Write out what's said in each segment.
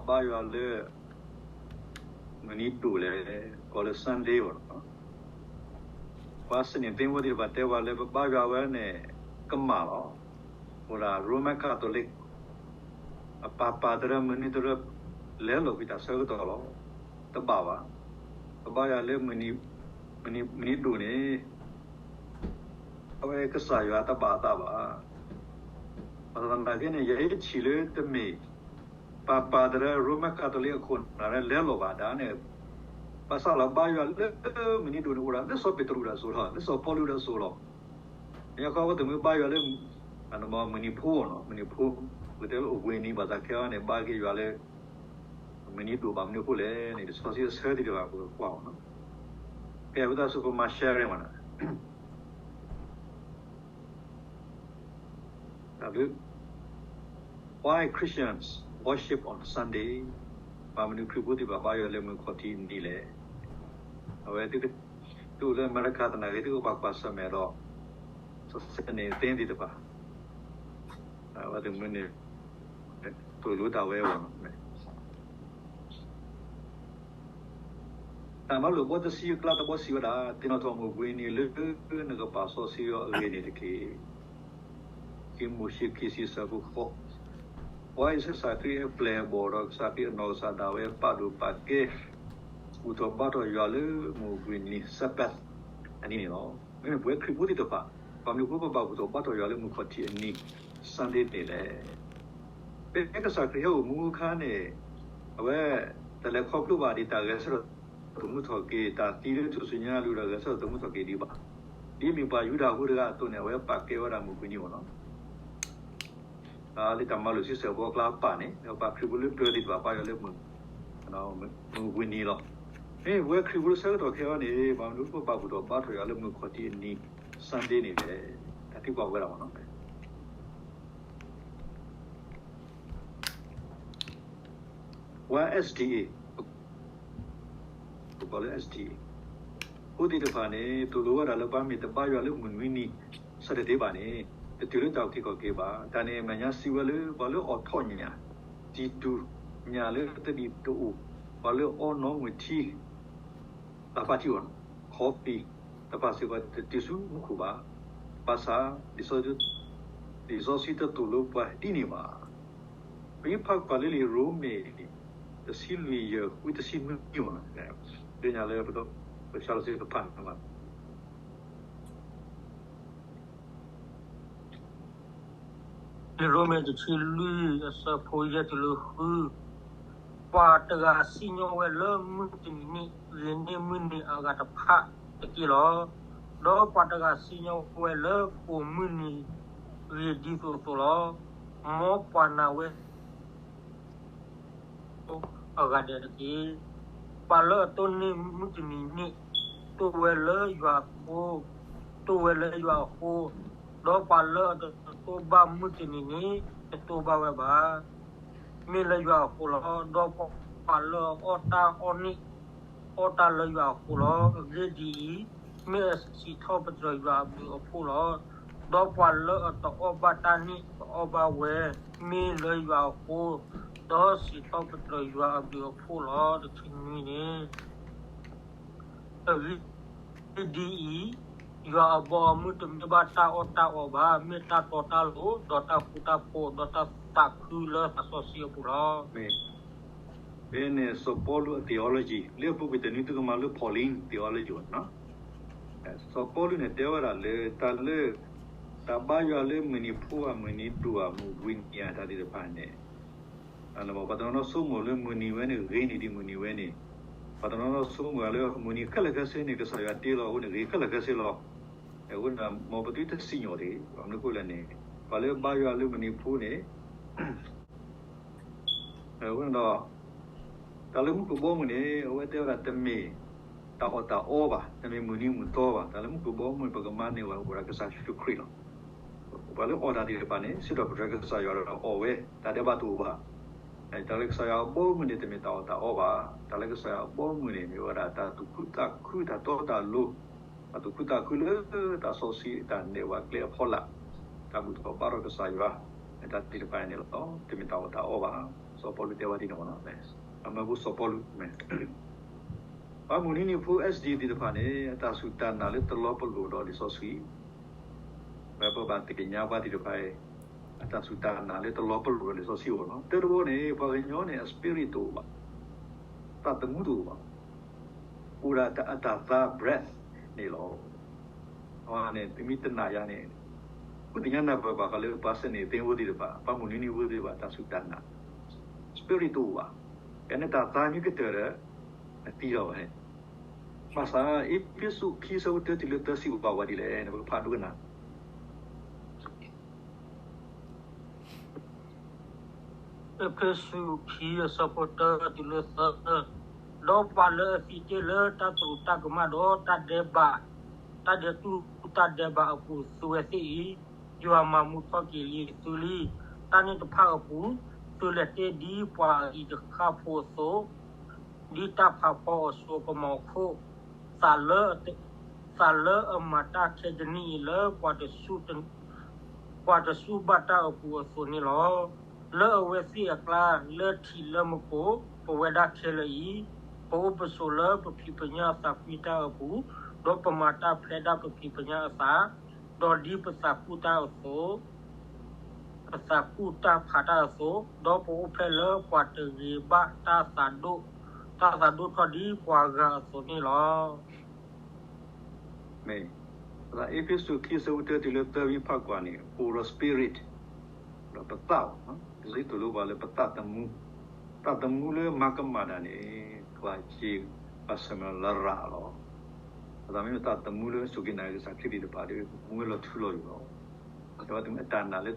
ဘၣ်ယွၤလၢ မုၢ်နံၤဒိၣ်လဲၣ်, ကိးလၢ Sunday ဘၣ်နီၤ. ပှၤ Seventh-day သ့ၣ်တဖၣ်တဲဝဲလၢ ပဘါယွၤဝဲန့ၣ် ကမၣ်လီၤ. အိၣ်ဒၣ် Roman Catholic အပၢ်ပၢ်တရၢ မုၢ်နံၤတရၢ လဲၤလိာ်ကွံာ်တၢ်ဆၢကတီၢ်လီၤ. တဘၣ်ဘၣ်. ပဘါယွၤလၢ မုၢ်နံၤဒိၣ်န့ၣ် အဝဲကစၢ်ယွၤတဘၣ်အသးဘၣ်. ဘၣ်ဆၣ်သနာ်က့န့ၣ် ယဲယထံၣ်လၢတမ့ၢ် ပၢ်ပၢ်တရၢ Roman Catholic အခိၣ်နၢ်လၢလဲၤလိာ်ဘၣ်ဒၣ်န့ၣ်, ဘၣ်ဆၣ်လီၤ ဘါယွၤလၢ မုၢ်နံၤဒိၣ်န့ၣ် အိၣ်ဒၣ်လၢစီၤပ့းတရူးဒၣ်စိၤလီၤ, လၢစီၤပီလူးဒၣ်စိၤလီၤ. မ့ၢ်ယခီဝဲတမ့ၢ်ဘါယွၤလၢ မုၢ်နံၤဖိနီၤ, မုၢ်နံၤဖိ, ပကတဲလၢအိၣ်ဘှံးနံၤ ဘၣ်ဆၣ်ခဲအံၤန့ၣ် ဘါက့ၤယွၤလၢ မုၢ်နံၤဒိၣ်ဘၣ်မနုၤအဃိလဲၣ်န့ၣ် လံာ်စီဆှံအဆၢသ့ၣ်တဖၣ် ပကကွၢ်အီၤနီၤ. ကဲ ဝံသးစူၤ ပမၤ share မးနီၤ. တၢ်ဘျုး. Why Christians worship on Sunday? ဘၣ်မနုၤခရံာ်ဖိသ့ၣ်တဖၣ် ဘါယွၤလၢမုၢ်ခီၣ်ထံးအနံၤလဲၣ်. အဝဲ သုအိၣ်လၢအမဲရကၤသနာ်က့ သုကဘၣ်ကွၢ်ဆၢၣ်မဲာ်ဒီး စဲန့ၣ်သ့သ့ၣ်တဖၣ် အဝဲသ့ၣ်မနုၤန့ၣ် သိၣ်လိတၢ်ဝဲအဂီၢ်နီၤ. တၢ်မၤလိာ်အဘီတဆံအကျါတဘီစံးဝဲဒၣ်, သ့ၣ်နီၣ်ထီၣ်မုၢ်ဘှံးနံၤလၢ နကပာ်စီဆှံအီၤအဂ့ၢ်န့ၣ်တက့ၢ်. ခံမိၤၡ့ခံဆံဆၢဖိဃိး, ပှၤအံၣ်စရ့လးအပျဲၢ်အဘီၣ်ဒီးကစၢ်ခရံာ်အနီၢ်ကစၢ်ဒၣ်ဝဲ ပာ်ဒိၣ်ပာ်ကဲ ဘူၣ်ထီၣ်ဘါထီၣ်ယွၤလၢမုၢ်ဘှံးနံၤ Sabbath အနံၤန့ၣ်လီၤ. မ့မ့ၢ်ပဝဲခရံာ်ဖိသ့ၣ်တဖၣ် ဘၣ်မနုၤအဃိပဘၣ်ဘူၣ်ထီၣ်ဘါထီၣ်ယွၤလၢမုၢ်ခီၣ်ထံးအနံၤ Sunday န့ၣ်လဲၣ်. ဖဲကစၢ်ခရံာ်ဟဲအိၣ်မူအခါန့ၣ် အဝဲ တလဲၤခီဖျိဘၣ်ဒ်တၢ်ဂဲၤဆၢထၢၣ်သမူထီၣ်က့ၤ တၢ်သံလၢထူၣ်စုညါအလိၤဒီးဂဲၤဆၢထၢၣ်သမူထီၣ်က့ၤဒံးဘၣ်. ဒ်မ့ၢ်ပှၤယူဒၤဖိတဂၤအသိးန့ၣ် အဝဲပာ်ကဲဝဲဒၣ်မုၢ်ဘှံးနံၤအဂီၢ်နီၤ. လၢတၢ်မၤလိာ်ဆံဆဲၣ်ဖိအကျါပာ်န့ၣ် ပှၤခရံာ်ဖိလၢပျၢၤသ့ၣ်တဖၣ် ဘါယွၤလၢမုၢ် မုၢ်ဘှံးနံၤလီၤ. မ့မ့ၢ်ပဝဲခရံာ်ဖိလၢဆၢကတီၢ်ခဲအံၤန့ၣ် ဘၣ်မနုၤအဃိပဘၣ်ဘူၣ်ထီၣ်ဘါထီၣ်ယွၤလၢမုၢ်ခီၣ်ထံးအနံၤ Sunday န့ၣ်လဲၣ်. တၢ်သံကွၢ်ဝဲဒၣ်မးနီၤ. ပှၤ SDA ပကိးလၢ SDA ဖိသ့ၣ်တဖၣ်န့ၣ် သိၣ်လိဝဲဒၣ်လၢပှၤမ့ၢ်တဘါယွၤလၢမုၢ်နွံနံၤ Saturday ဘၣ်န့ၣ် တတုၤလၢတၢ်အုၣ်က့ၤခီၣ်က့ၤဘၣ်. တၢ်န့ၣ်အမဲာ်ညါစံးဝဲလၢ ပှၤလၢအိးထီၣ်ညၣ် တံၤတူၢ်ညၣ်လၢတဘ့ၣ်တအိၣ်, ပှၤလၢအီနီၣ်မုၢ်ထံ လၢပၣ်ထံအီၤ coffee တဖၣ်စ့ၢ်ကီးတတုၤဆူမူခိၣ်ဘၣ်. ဘၣ်ဆၣ် လံာ်စီဆှံတသိၣ်လိပှၤဒ်န့ၣ်ဘၣ်. ပမ့ၢ်ဖးကွၢ်လၢလံာ်ရိမ့ၤ တဆံလွံၢ်ယဲၢ် ဝံတဆံနွံမး, သ့ၣ်ညါလၢပ ပဆါလီၤစ့ၢ်ကီးတဖၣ်န့ၣ်ဘၣ်. လံာ်ရိမ့ၤတဆံလွံၢ် အဆၢဖိယဲၢ်တုၤလၢဃု, ပှၤတဂၤစံၣ်ညီၣ်ဝဲလၢမုၢ်တနံၤန့ၣ် ဂ့ၤန့ၢ်မုၢ်နံၤအဂၤတဖၣ်တက့ၢ်လီၤ. ဒီးပှၤတဂၤစံၣ်ညီၣ်ဝဲလၢပိာ်မုၢ်နံၤဂ့ၤဒ်သိးသိးလီၤ. မ်ပှၤနာ်ဝဲ အဂၤဒဲးတက့ၢ်. ပှၤလၢအတိၢ်န့ၢ်မုၢ်တနံၤန့ၣ် တိၢ်ဝဲလၢယွၤအဃိ, တိၢ်ဝဲလၢယွၤအဃိ, ဒီးပှၤလၢအတတိၢ်ဘၣ်မုၢ်တနံၤန့ၣ် တတိၢ်ဘၣ်ဝဲဘၣ်, မ့ၢ်လၢယွၤအဃိလီၤ. ဒီးပှၤလၢအအီၣ်တၢ်အီၣ်န့ၣ် အီၣ်တၢ်လၢယွၤအဃိလီၤ. အဂ့ၢ်ဒ်အံၤ, မ့ၢ်အစံးထီၣ်ပတြၢၤယွၤအဘျုးအဖှိၣ်လီၤ. ဒီးပှၤလၢအတအီၣ်ဘၣ်တၢ်န့ၣ် ကအီၣ်ဘၣ်ဝဲ, မ့ၢ်လၢယွၤအဃိ, ဒီးစံးထီၣ်ပတြၢၤယွၤအဘျုးအဖှိၣ်လီၤ. တဆံနွံန့ၣ် အဂ့ၢ်ဒ်အံၤ, ယွၤအဘီအမုၢ်တမ့ၢ်ဘၣ်တၢ်အီၣ်တၢ်အီဘၣ်, မ့ၢ်တၢ်တီတၢ်လိၤ, ဒီးတၢ်ဃူတၢ်ဖိး, ဒီးတၢ်သးခုလၢသးစီဆှံအပူၤလီၤ. ဖဲန့ၣ် စီၤပီလူးအ theology လၢအပူၤကွံာ်တနွံသုကမၤလၢ Pauline theology ဘၣ်နီၤ. စီၤပီလူးန့ၣ်တဲဝဲဒၣ်လၢ တၢ်လၢ တၢ်ဘါယွၤလၢမုၢ်နံၤဖိဧါ, မုၢ်နံၤဒိၣ်ဧါ, မုၢ်ဘှံးနံၤဧါ, တၢ်သ့ၣ်တဖၣ်န့ၣ် ပှၤတနီၤနီၤဆိကမိၣ်လၢမုၢ်နံၤဝဲန့ၣ် ဂ့ၤန့ၢ်ဒံးမုၢ်နံၤဝဲန့ၣ်, ပှၤတနီၤနီၤဆိကမိၣ်လၢမုၢ်နံၤခဲလၢာ်ခဲဆ့န့ၣ် ကစၢ်ယွၤတ့လီၤအဃိန့ၣ် ဂ့ၤခဲလၢာ်ခဲဆ့လီၤ. အဃိန့ၣ် မ်ပသုတစံၣ်ညီၣ်တဂ့ၤ. ဘၣ်မနုၤအဃိလဲၣ်န့ၣ် ပှၤလၢဘါယွၤလၢမုၢ်နံၤဖိန့ၣ် အဃိန့ၣ်ဒီး တၢ်လၢမူခိၣ်ဘီမုၢ်န့ၣ် အဝဲတဲဝဲဒၣ်တမ့ၢ်တၢ်အီၣ်တၢ်အီဘၣ်, တမ့ၢ်မုၢ်နံၤမုၢ်သီဘၣ်. တၢ်လၢမူခိၣ်ဘီမုၢ်န့ၣ် ပကမၤန့ၢ်ဝဲအိၣ်ဒၣ်ကစၢ်ယ့ၣ်ၡူးခရံာ်လီၤ. ပှၤလၢအီၣ်တၢ်သ့ၣ်တဖၣ်န့ၣ် စံးထီၣ်ပတြၢၤကစၢ်ယွၤဒီးအီၣ်ဝဲ, တၢ်ဒဲးဘးတအိၣ်ဘၣ်. တၢ်လၢကစၢ်ယွၤအဘီမုၢ်န့ၣ် တမ့ၢ်တၢ်အီၣ်တၢ်အီဘၣ်. တၢ်လၢကစၢ်ယွၤအဘီမုၢ်န့ၣ် မ့ၢ်ဝဲဒၣ်တၢ်သူၣ်ခုသးခု တၢ်တီတၢ်လိၤ, တၢ်သူၣ်ခုသးခုလၢတၢ်စီဆှံ တၢ်နဲၣ်ဝဲကျဲအဖီလာ်, တၢ်ဘူၣ်ထီၣ်ဘါထီၣ်ကစၢ်ယွၤ, တၢ်သ့ၣ်တဖၣ်န့ၣ်လီၤ. တမ့ၢ်တၢ်အီၣ်တၢ်အီဘၣ်. စီၤပီလူးတဲဝဲဒ်န့ၣ်မ့ၢ်နီၤ, အမၢပူၤစီၤပီလူးမ့ၢ် ပှၤမုၢ်နံၤနံၤဖိ SD သ့ၣ်တဖၣ်န့ၣ် အတၢ်စူၢ်တၢ်နာ်လၢတလီၤပလိာ်ဒီးလံာ်စီဆှံ, ဝဲပဘၣ်သ့ၣ်ညါပှၤသ့ၣ်တဖၣ်အံၤ အတၢ်စူၢ်တၢ်နာ်လၢတလီၤပလိာ်ဒီးလံာ်စီဆှံအဂီၢ်လီၤ. တၢတဘီန့ၣ် ပှၤကညီန့ၣ် အ spirit တအိၣ်ဘၣ်, သးသမူတအိၣ်ဘၣ်, အိၣ်ဒၣ်အတၢ်သါ breath န့ၣ်လီၤ. အဝဲန့ၣ် ပမ့ၢ်တနာ်ယၤန့ၣ် ပသ့ၣ်ညါနၢ်ပၢၢ်ဘၣ်ဃးလၢပှၤစနေသင်းဖိသ့ၣ်တဖၣ်, ပှၤမုၢ်နံၤနံၤဖိသ့ၣ်တဖၣ် တၢ်စူၢ်တၢ်နာ် spirit တအိၣ်ဘၣ်. ကဲန့ၣ်တၢ်သါမ့ၢ်ကတၢၢ်ဒီး အသံလီၤဝဲန့ၣ်. ဘၣ်ဆၣ် အ့းဖ့းစူးခံ ဆၢဖိတၢတုၤလၢသၢဆံဘၣ်ဝဲဒ်လဲၣ်န့ၣ် ပကဖးဒိကနၣ်. အ့းဖ့းစူးခံ အဆၢဖိတၢတုၤလၢသၢ, ဒီးပှၤလၢအသံတ့ၢ်လၢတၢ်သရူးတၢ်ကမၣ်ဒီးတၢ်ဒဲးဘး, တၢ်ဒဲးတူၢ်တၢ်ဒဲးဘးအပူၤ သုဝဲသ့ၣ်အံၤ, ယွၤမၤမူထီၣ်က့ၤလံသုလံ. တၢ်န့ၣ်တဖၣ်အပူၤ, သုလဲၤတ့ၢ်ဒ်ပှၤအအံၤတဃၣ်ဖိအသိး, ဒ်တၢ်ဖးဖီအီၤဆူအကမီၤအခိၣ်, သးလၢအမၤတၢ်ခဲကနံၣ်အံၤလၢ ပှၤတစူၢ်ဘၣ်တၢ်အပူၤအသိးန့ၣ်လီၤ. လၢအဝဲသ့ၣ်အကျါ လၢထံးလၢမကိး ပဝဲဒၣ်ခဲလၢာ်အံၤ, ပအိၣ်ပဆိးလၢပဖံးပညၣ်သးကွံတၢ်အပူၤ, ဒီးပမၤတၢ်ဖဲဒၣ်ပဖံးပညၣ်အသး, ဒီးဒ်ပသးကူၣ်တၢ်အသိး ပသးကူၣ်တၢ်ဖးတၢ်အသိး, ဒီးပအိၣ်ဖျဲၣ်လၢပှၤတဂ့ၤဘၣ်တၢ်သးဒိၣ်, တၢ်သးဒိၣ်ထီၣ်ဒ်ပှၤဂၤအသိးန့ၣ်လီၤ. မ့ၢ်, အ့းဖ့းစူးခံဆၢဖိတၢတုၤလၢသၢဝံၤဖးကွၢ်န့ၣ် အိၣ်ဒီး spirit ဒီးပသးအီၤ, လံာ်စီဆှံသိၣ်လိပှၤလၢပသးသမူ, သးသမူလၢမၤကမၣ်တၢ်န့ၣ် ကဘၣ်စ့ပှၤဆၢၣ်မဲာ်လရာ်လီၤ. အသးမ့ၢ်ပသးသမူလၢစူၢ်က့ၤနာ်က့ၤကစၢ်ခရံာ်သ့ၣ်တဖၣ်ဒီး မူဝဲလီၤထူလီၤယိာ်လီၤ. အဝဲသ့ၣ်မ့ၢ်အတၢ်နာ်လၢ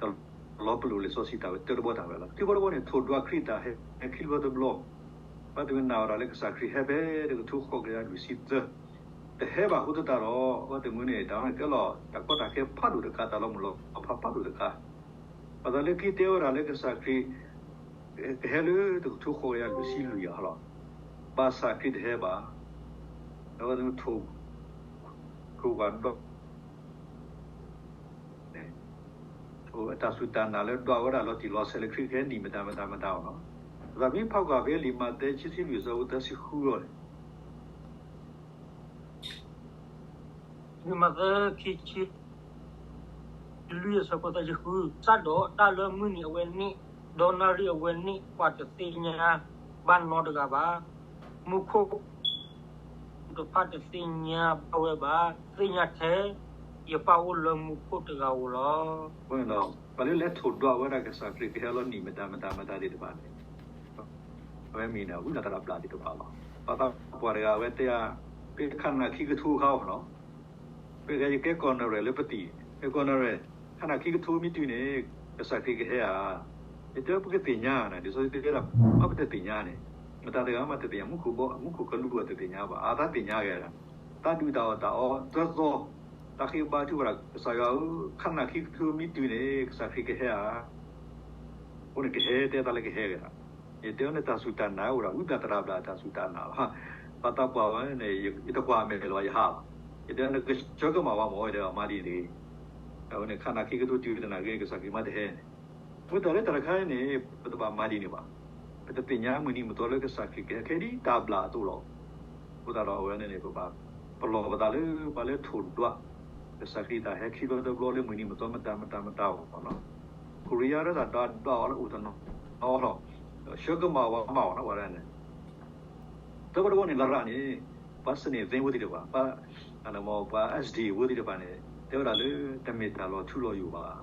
တလီၤပလိာ်လံာ်စီဆှံတၢ်ဝဲတၢ်တဘီတၢ်ဝဲလီၤ. ခံဘီတဘီန့ၣ် ထိၣ်ဒွးခရံာ်တၢ်ဟဲခံဘီတဘျီ, ဘၣ်သ့ၣ်မ့ၢ်နာ်ဝဲဒၣ်လၢကစၢ်ခရံာ်ဟဲဖဲတကထိဃိးကယၤလွံၢ်ဆံသၢ, တဟဲဘၣ်အဃိသတးဒီး ဘၣ်သ့ၣ်မ့ၢ်န့ၣ် တၢ်ဝဲန့ၣ်ကဲလီၤတၢ်ကီတၢ်ခဲဖးဒိၣ်တခါ, တၢ်လီၤမုၢ်လီၤဖးဖးဒိၣ်တခါ, ဘၣ်ဆၣ်လၢခံတဲဝဲဒၣ်လၢကစၢ်ခရံာ် ကဟဲလၢတကထိဃိးကယၤလွံၢ်ဆံလွံၢ်အလီၤ. ဘၣ်ဆၣ်ခရံာ်တဟဲဘၣ်, အဝဲသ့ၣ်ထိၣ် ထိၣ်ပှၤဒွး အတၢ်စူၢ်တၢ်နာ်လၢဒွးဝဲဒၣ်လီၤတံၢ်လီၤဆဲးလၢ ခရံာ်ကဟဲနံၣ်မတၤမတၤမတၤအလီၤ. အသးမ့ၢ်ဖးကွၢ်ဖဲလံာ်မးသဲခံဆံလွံၢ်အဆၢဖိသၢဆံဃုအီၤန့ၣ် လံာ်မးသဲခံဆံလွံၢ်အဆၢဖိသၢဆံဃု, စးဒီးတၢ်လၢမုၢ်နံၤအဝဲန့ၣ်, ဒီးနၣ်ရံၣ်အဝဲန့ၣ် ပှၤတသ့ၣ်ညါဘၣ်နီတဂၤဘၣ်. မူခိၣ်တဖၣ်တသ့ၣ်ညါဘၣ်ဝဲဘၣ်, သ့ၣ်ညါထဲ ယပၢ်အိၣ်လၢမူခိၣ်တဂၤဧိၤလီၤ. အဃိန့ၣ်ဒီး ပှၤလၢလဲၤထိၣ်ဒွးဝဲဒၣ်ကစၢ်ခရံာ်ကဟဲလီၤနံၣ်မတၤမတၤမတၤသ့ၣ်တဖၣ်န့ၣ် အဝဲမ့ၢ်ဒၣ်ဝံသးစူၤတၢ်ဘျၣ်သ့ၣ်တဖၣ်လီၤ. ပှၤသးပှၢ်တဂၤအဝဲတဲဧါ, ပခးနၢ်ခံကထိအခါအီၤလီၤ. ပကဲယကဲကီၢ်နရၢၣ်လၢ ပသံၣ်, ကဲကီၢ်နရၢၣ်, ခးနၢ်ခံကထိမ့ၢ်တုၤန့ၣ် ကစၢ်ခရံာ်ကဟဲဧါ. ယတဲပကသ့ၣ်ညါန့ၣ်, လံာ်စီဆှံတဲဒၣ် ဘၣ်ပတသ့ၣ်ညါန့ၣ်, မတၤတဂၤမးတသ့ၣ်ညါ, မူခိၣ်ဘီ မူခိၣ်ကလူးအတသ့ၣ်ညါဘၣ်, အသးသ့ၣ်ညါက့ၤဒၣ်, တၢ်ဒုၣ်တၢ်အီၣ်တၢ်အီသၢသီ, တၢ်ဃ့ဘါထုကဖၣ်ဒီး ကစၢ်ယွၤဧၢ, ခးနၢ်ခံကထိမ့ၢ်တုၤန့ၣ် ကစၢ်ခရံာ်ကဟဲဧါ. အဃိန့ၣ်ကဟဲ, တဲသးလၢကဟဲက့ၤဒၣ်. ယတဲအီၤန့ၣ်တၢ်စူၢ်တၢ်နာ်အိၣ်ဒီး ဝံသးစူၤတၢ်ဘျၣ်တၢ်စူၢ်တၢ်နာ်လီၤ. ပှၤသးပှၢ်ဝဲန့ၣ် ယတကွၢ်အမဲာ်လီၤ ယဟးလီၤ. ယတဲအီၤန့ၣ်ကဆၢကမၣ်ဝဲမၢ်, ယတဲအီၤမၤဒ်န့ၣ်, အဝဲန့ၣ် ခးနၢ်ခံကထိတုၤတနၢ်ဂ့ၤ ကစၢ်ခရံာ်မးတဟဲန့ၣ်, မ့ၢ်တၢ်လၢတၢ်တခါအံၤန့ၣ် ပတဘၣ်မၤဒ်န့ၣ်ဘၣ်. ပတသ့ၣ်ညါမုၢ်နံၤမုၢ်သီလၢကစၢ်ခရံာ်ကဟဲ ခဲဒ်တၢ်ဘျၣ်အသိးလီၤ. အဃိသတးဒီးအဝဲန့ၣ်န့ၣ် ပဘၣ်ပလီၢ်ပသးလၢ ပှၤလၢထိၣ်ဒွး ကစၢ်ခရံာ်တၢ်ဟဲခံဘျီတဘျီလၢမုၢ်နံၤမုၢ်သီမတၤမတၤမတၤအဂီၢ်လီၤ. ခိရံယါဒၣ်တၢ်ဒွးအီၤလၢအိၣ်တနီၤအီၤလီၤ. ဆၢကမၣ်ဝဲမးအီၤလီၤ ပှၤဒၣ်န့ၣ် တၢ်ပတဝီန့ၣ် လရာ်န့ၣ် ပှၤစနေသင်းဖိသ့ၣ်တဖၣ်, ပှၤ ပှၤ SD ဖိသ့ၣ်တဖၣ်န့ၣ် တဲဝဲဒၣ်လၢ တမ့ၢ်တၢ်လီၤထူလီၤယိာ်ဘၣ်.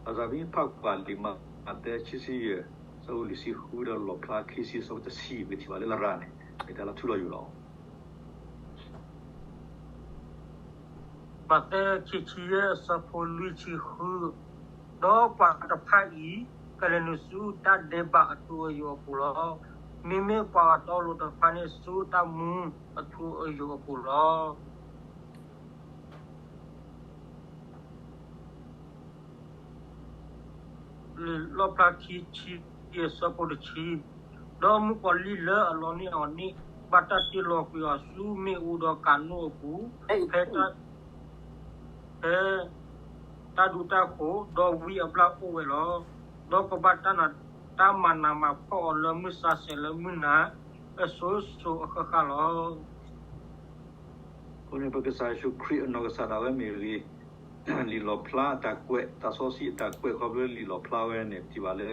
ဘၣ်ဆၣ်မ့ၢ်ဖးကွၢ်လံာ်မးသဲခံဆံယဲၢ် ဆၢဖိလွံၢ်ဆံဃုဒီးလီၣ်ဖျါခံဆံ ဆၢဖိတဆံ ပကထံၣ်ဘၣ်လၢလရာ်န့ၣ် မ့ၢ်တၢ်လီၤထူလီၤယိာ်လီၤ. မးသဲခံဆံယဲၢ် အဆၢဖိလွံၢ်ဆံဃု, ဒီးပှၤတဖၣ်အံၤ ကလဲၤနုာ်ဆူတၢ်ဒဲးဘးအထူအယိာ်အပူၤလီၤ. မ့မ့ၢ်ပှၤအတီအလိၤတဖၣ်န့ၣ် ဆူတၢ်မူအထူအယိာ်အပူၤလီၤ. လံာ်လီၣ်ဖျါခံဆံယဲၢ် အဆၢဖိတဆံ, ဒီးမုၣ်ကီၤလံၢ်လၢအလီန့ၢ်အီၤန့ၣ် ဘၣ်တၢ်တ့လီၤကွံာ်အီၤဆူမ့ၣ်အူဒီးကးနိၣ်အပူၤ ဖဲ ဖဲတၢ်ဒူတၢ်ဃိၤ, ဒီးဝံအဘျၣ်အိၣ်ဝဲလီၤ. ဒီးကဘၣ်တၢ်နာ် တၢ်မၤနးမၤဖှီၣ်အီၤလၢမုၢ်ဆါဆဲးလၢမုၢ်နၤ အစိၤစိၤအဃၣ်ဃၣ်လီၤ. အဃိန့ၣ် ပကစၢ်ယ့ၣ်ၡူးခရံာ်အနီၢ်ကစၢ်ဒၣ်ဝဲမ့ၢ်ဂ့ၤ, လံာ်လီၣ်ဖျါအတၢ်ကွဲး, သးစီဆှံအတၢ်ကွဲးခီဖျိလံာ်လီၣ်ဖျါဝဲန့ၣ် ထံၣ်ဘၣ်လၢ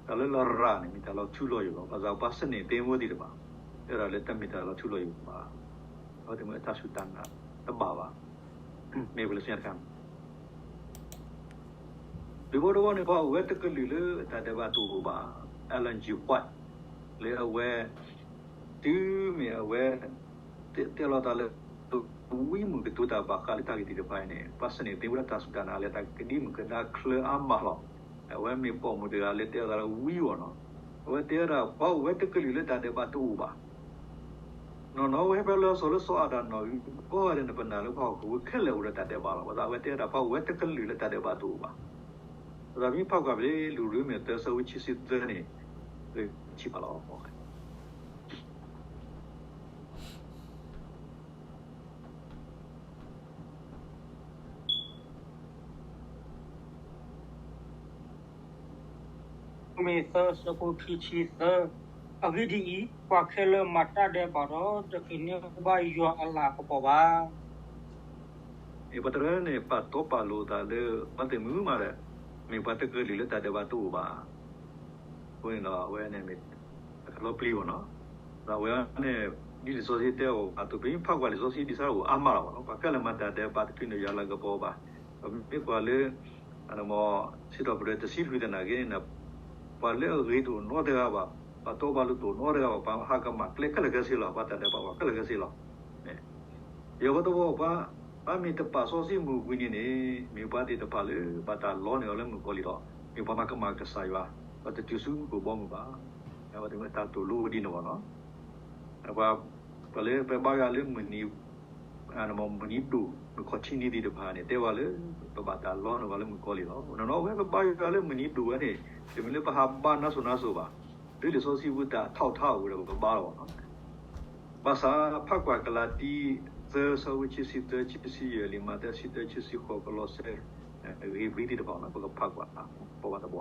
တၢ်လၢလရာ်န့ၣ် မ့ၢ်တၢ်လီၤထူလီၤယိာ်လီၤ. ဘၣ်ဆၣ်ပှၤစနေသ့ၣ်မူသ့ၣ်တဖၣ် တဲဒၣ်လၢတၢ်မ့ၢ်တၢ်လီၤထူလီၤယိာ်ဘၣ်. အဝဲသ့ၣ်မ့ၢ်တၢ်စူၢ်တၢ်နာ်တဘၣ်ဘၣ်. မ့ၢ်ပလၢဆူညါတခါ ဒုးဖိတဝီန့ၣ် ပှၤအိၣ်ဝဲတကလုာ်လၢတၢ်ဒဲးဘးတအိၣ်ဘၣ်. Ellen G. White လၢအဝဲ တုၤမ့ၢ်အဝဲ တဲလီၤတၢ်လၢ ဝံမုၣ်ကတိၤတၢ်ဘၣ်ဃးလၢတၢ်ဂ့ၢ်သ့ၣ်တဖၣ်အံၤန့ၣ် ပှၤစနေသ့ၣ်မူဒၣ်တၢ်စူၢ်တၢ်နာ်လၢတၢ်ကဒံမုၢ်ကဒါချၢအါမးလီၤ. အဝဲမ့ၢ်ပိာ်မုၣ်တဂၤလၢတဲအသးလၢဝံအီၤနီၤ. အဝဲတဲဝဲဒၣ် ပှၤအိၣ်ဝဲတကလုာ်လၢတၢ်ဒဲးဘးတအိၣ်ဘၣ် နီၢ်နီၢ်ဝဲဖဲလၢစီၤလၢစီၤအၤဒၣ်နီၢ်အံၤ ကီၢ်ဒဲးန့ၣ် ပနာ်လၢပှၤဟီၣ်ခိၣ်ဖိခဲလၢာ်အိၣ်ဒီးတၢ်ဒဲးဘးလီၤ. ဘၣ်ဆၣ်အဝဲတဲဒၣ် ပှၤအိၣ်ဝဲတကလုာ်လၢတၢ်ဒဲးဘးတအိၣ်ဘၣ်. ဘၣ်ဆၣ်မ့ၢ်ဖးကွၢ်ဖဲ လူၢ်ရူမ့ၢ်သၢဆၢဖိဆံသၢန့ၣ် ဂ့ၤဆံးဘၣ်လီၤ. မ့ၢ်သၢဆၢဖိခံဆံသၢ, အဂ့ၢ်ဒ်အံၤ, ပှၤခဲလၢာ်မၤတၢ်ဒဲးဘးဒီး တဃ့ၢ်န့ၢ်ဘၣ်ယွၤအလၤကပီၤဘၣ်. မ့ၢ်ပှၤတရၢန့ၣ် ပာ်တီပာ်လိၤသးလၢ ပှၤသ့ၣ်မုၢ်မးဒီး မ့ၢ်ပှၤတကလုာ်လၢတၢ်ဒဲးဘးတအိၣ်ဘၣ်. အဃိန့ၣ်ဒီး အဝဲန့ၣ်မ့ၢ် တၢ်လီၤပျံၤဘၣ်နီၤ. ဒီးအဝဲန့ၣ် ဒ်လံာ်စီဆှံတဲအီၤအသိး ပမ့ၢ်ဖးကွၢ်လံာ်စီဆှံဒ်ဆၢအိၣ်အါမးလီၤဘၣ်နီၤ. ပှၤခဲလၢာ်မၤတၢ်ဒဲးဘး တဃ့ၢ်န့ၢ်ယွၤလၤကပီၤဘၣ်. ပမ့ၢ်ကွၢ်လၢ စံးထီၣ်ပတြၢၤတဆံလွံၢ်သနာ်က့န့ၣ် ပှၤလၢအဂ့ၤတအိၣ်နီတဂၤဘၣ်, ပှၤတီပှၤလိၤတအိၣ်နီတဂၤဘၣ်, ပှၤဟးကမၣ်ကျဲခဲလၢာ်ခဲဆ့လီၤ, ပှၤတၢ်ဒဲးဘးပှၤခဲလၢာ်ခဲဆ့လီၤ. ယဲၢ်ဝဲတဝီ ပှၤမ့ၢ်တပာ်စီဆှံမုၢ်ဘှံးနံၤန့ၣ် မ့ၢ်ပှၤသ့ၣ်တဖၣ်လၢ ဘၣ်တၢ်လီန့ၢ်အီၤလၢမုၣ်ကီၤလံၢ်လီၤ. မ့ၢ်ပှၤမၤကမၣ်ကစၢ်ယွၤ, ပှၤတတုၤဆူမူခိၣ်ဘီမုၢ်ဘၣ်. အဝဲတမ့ၢ်တၢ်သိၣ်လိဝဲဒ်န့ၣ်ဘၣ်နီၤ. ပှၤလၢပဘါယွၤလၢမုၢ်နံၤ မုၢ်နံၤဒိၣ် မုၢ်ခီၣ်ထံးနံၤသ့ၣ်တဖၣ်န့ၣ် တဲဝဲလၢ ပဘၣ်တၢ်လီန့ၢ်ဝဲလၢမုၣ်ကီၤလံၢ်လီၤ. နီၢ်နီၢ်ဝဲပဘါယွၤလၢမုၢ်နံၤဒိၣ်ဝဲန့ၣ် တမ့ၢ်လၢပဟးဘါနါစိၤနါစိၤဘၣ်. လၢလံာ်စီဆှံပူၤတၢ်ထီၣ်ထါအိၣ်ဝဲဒီးပကဘါလီၤဘၣ်နီၤ. ဘၣ်ဆၣ်ဖးကွၢ်ကလၤတံ သၢဆၢဖိဆံသၢ ဆံယဲၢ် လံာ်မးသဲ ဆံသၢ ဆံဃိး ကလီးစဲ ဂ့ၤဘျံးသ့ၣ်တဖၣ်နီၤ ပကဖးကွၢ် ပဘၣ်တဘီ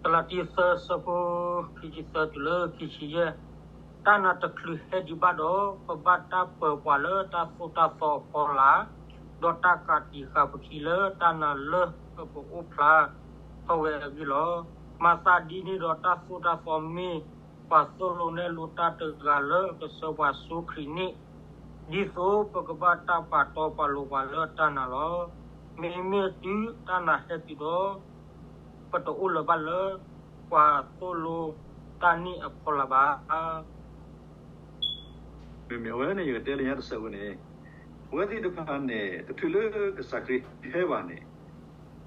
ကလၤတံ သၢဆၢဖိ ခံဆံသၢတုၤလၢခံဆံယဲၢ်, တၢ်နာ်တချုးဟဲဒံးဘၣ်ဒီး ပဘၣ်တၢ်ပၢၤပှၤလၢတၢ်သိၣ်တၢ်သီအဖီလာ်, ဒီးတၢ်ကးတံာ်ဃာ်ပခံလၢတၢ်နာ်လၢပကအိၣ်ဖျါထီၣ်ဝဲအဂ့ၢ်လီၤ. မၤသးဒ်န့ၣ်ဒီးတၢ်သိၣ်တၢ်သီမ့ၢ်ပှၤသိၣ်လိနဲၣ်လိတၢ်တဂၤလၢအကဆှၢပှၤဆူခရံာ်န့ၣ်, ဒ်သိးပကဘၣ်တၢ်ပာ်တီပာ်လိၤပှၤလၢတၢ်နာ်လီၤ. မ့မ့ၢ်တုၤတၢ်နာ်ဟဲတုၤဒီး ပတအိၣ်လၢၤဘၣ်လၢ ပှၤသိၣ်လိတၢ်န့ၣ်အဖီလာ်ဘၣ်. မ့မ့ၢ်အဝဲန့ၣ် ယကတဲလၢညါတစဲးဝဲန့ၣ်, အဝဲသ့ၣ်တဖၣ်န့ၣ် တချုးလၢကစၢ်ခရံာ်ဟဲဘၣ်န့ၣ်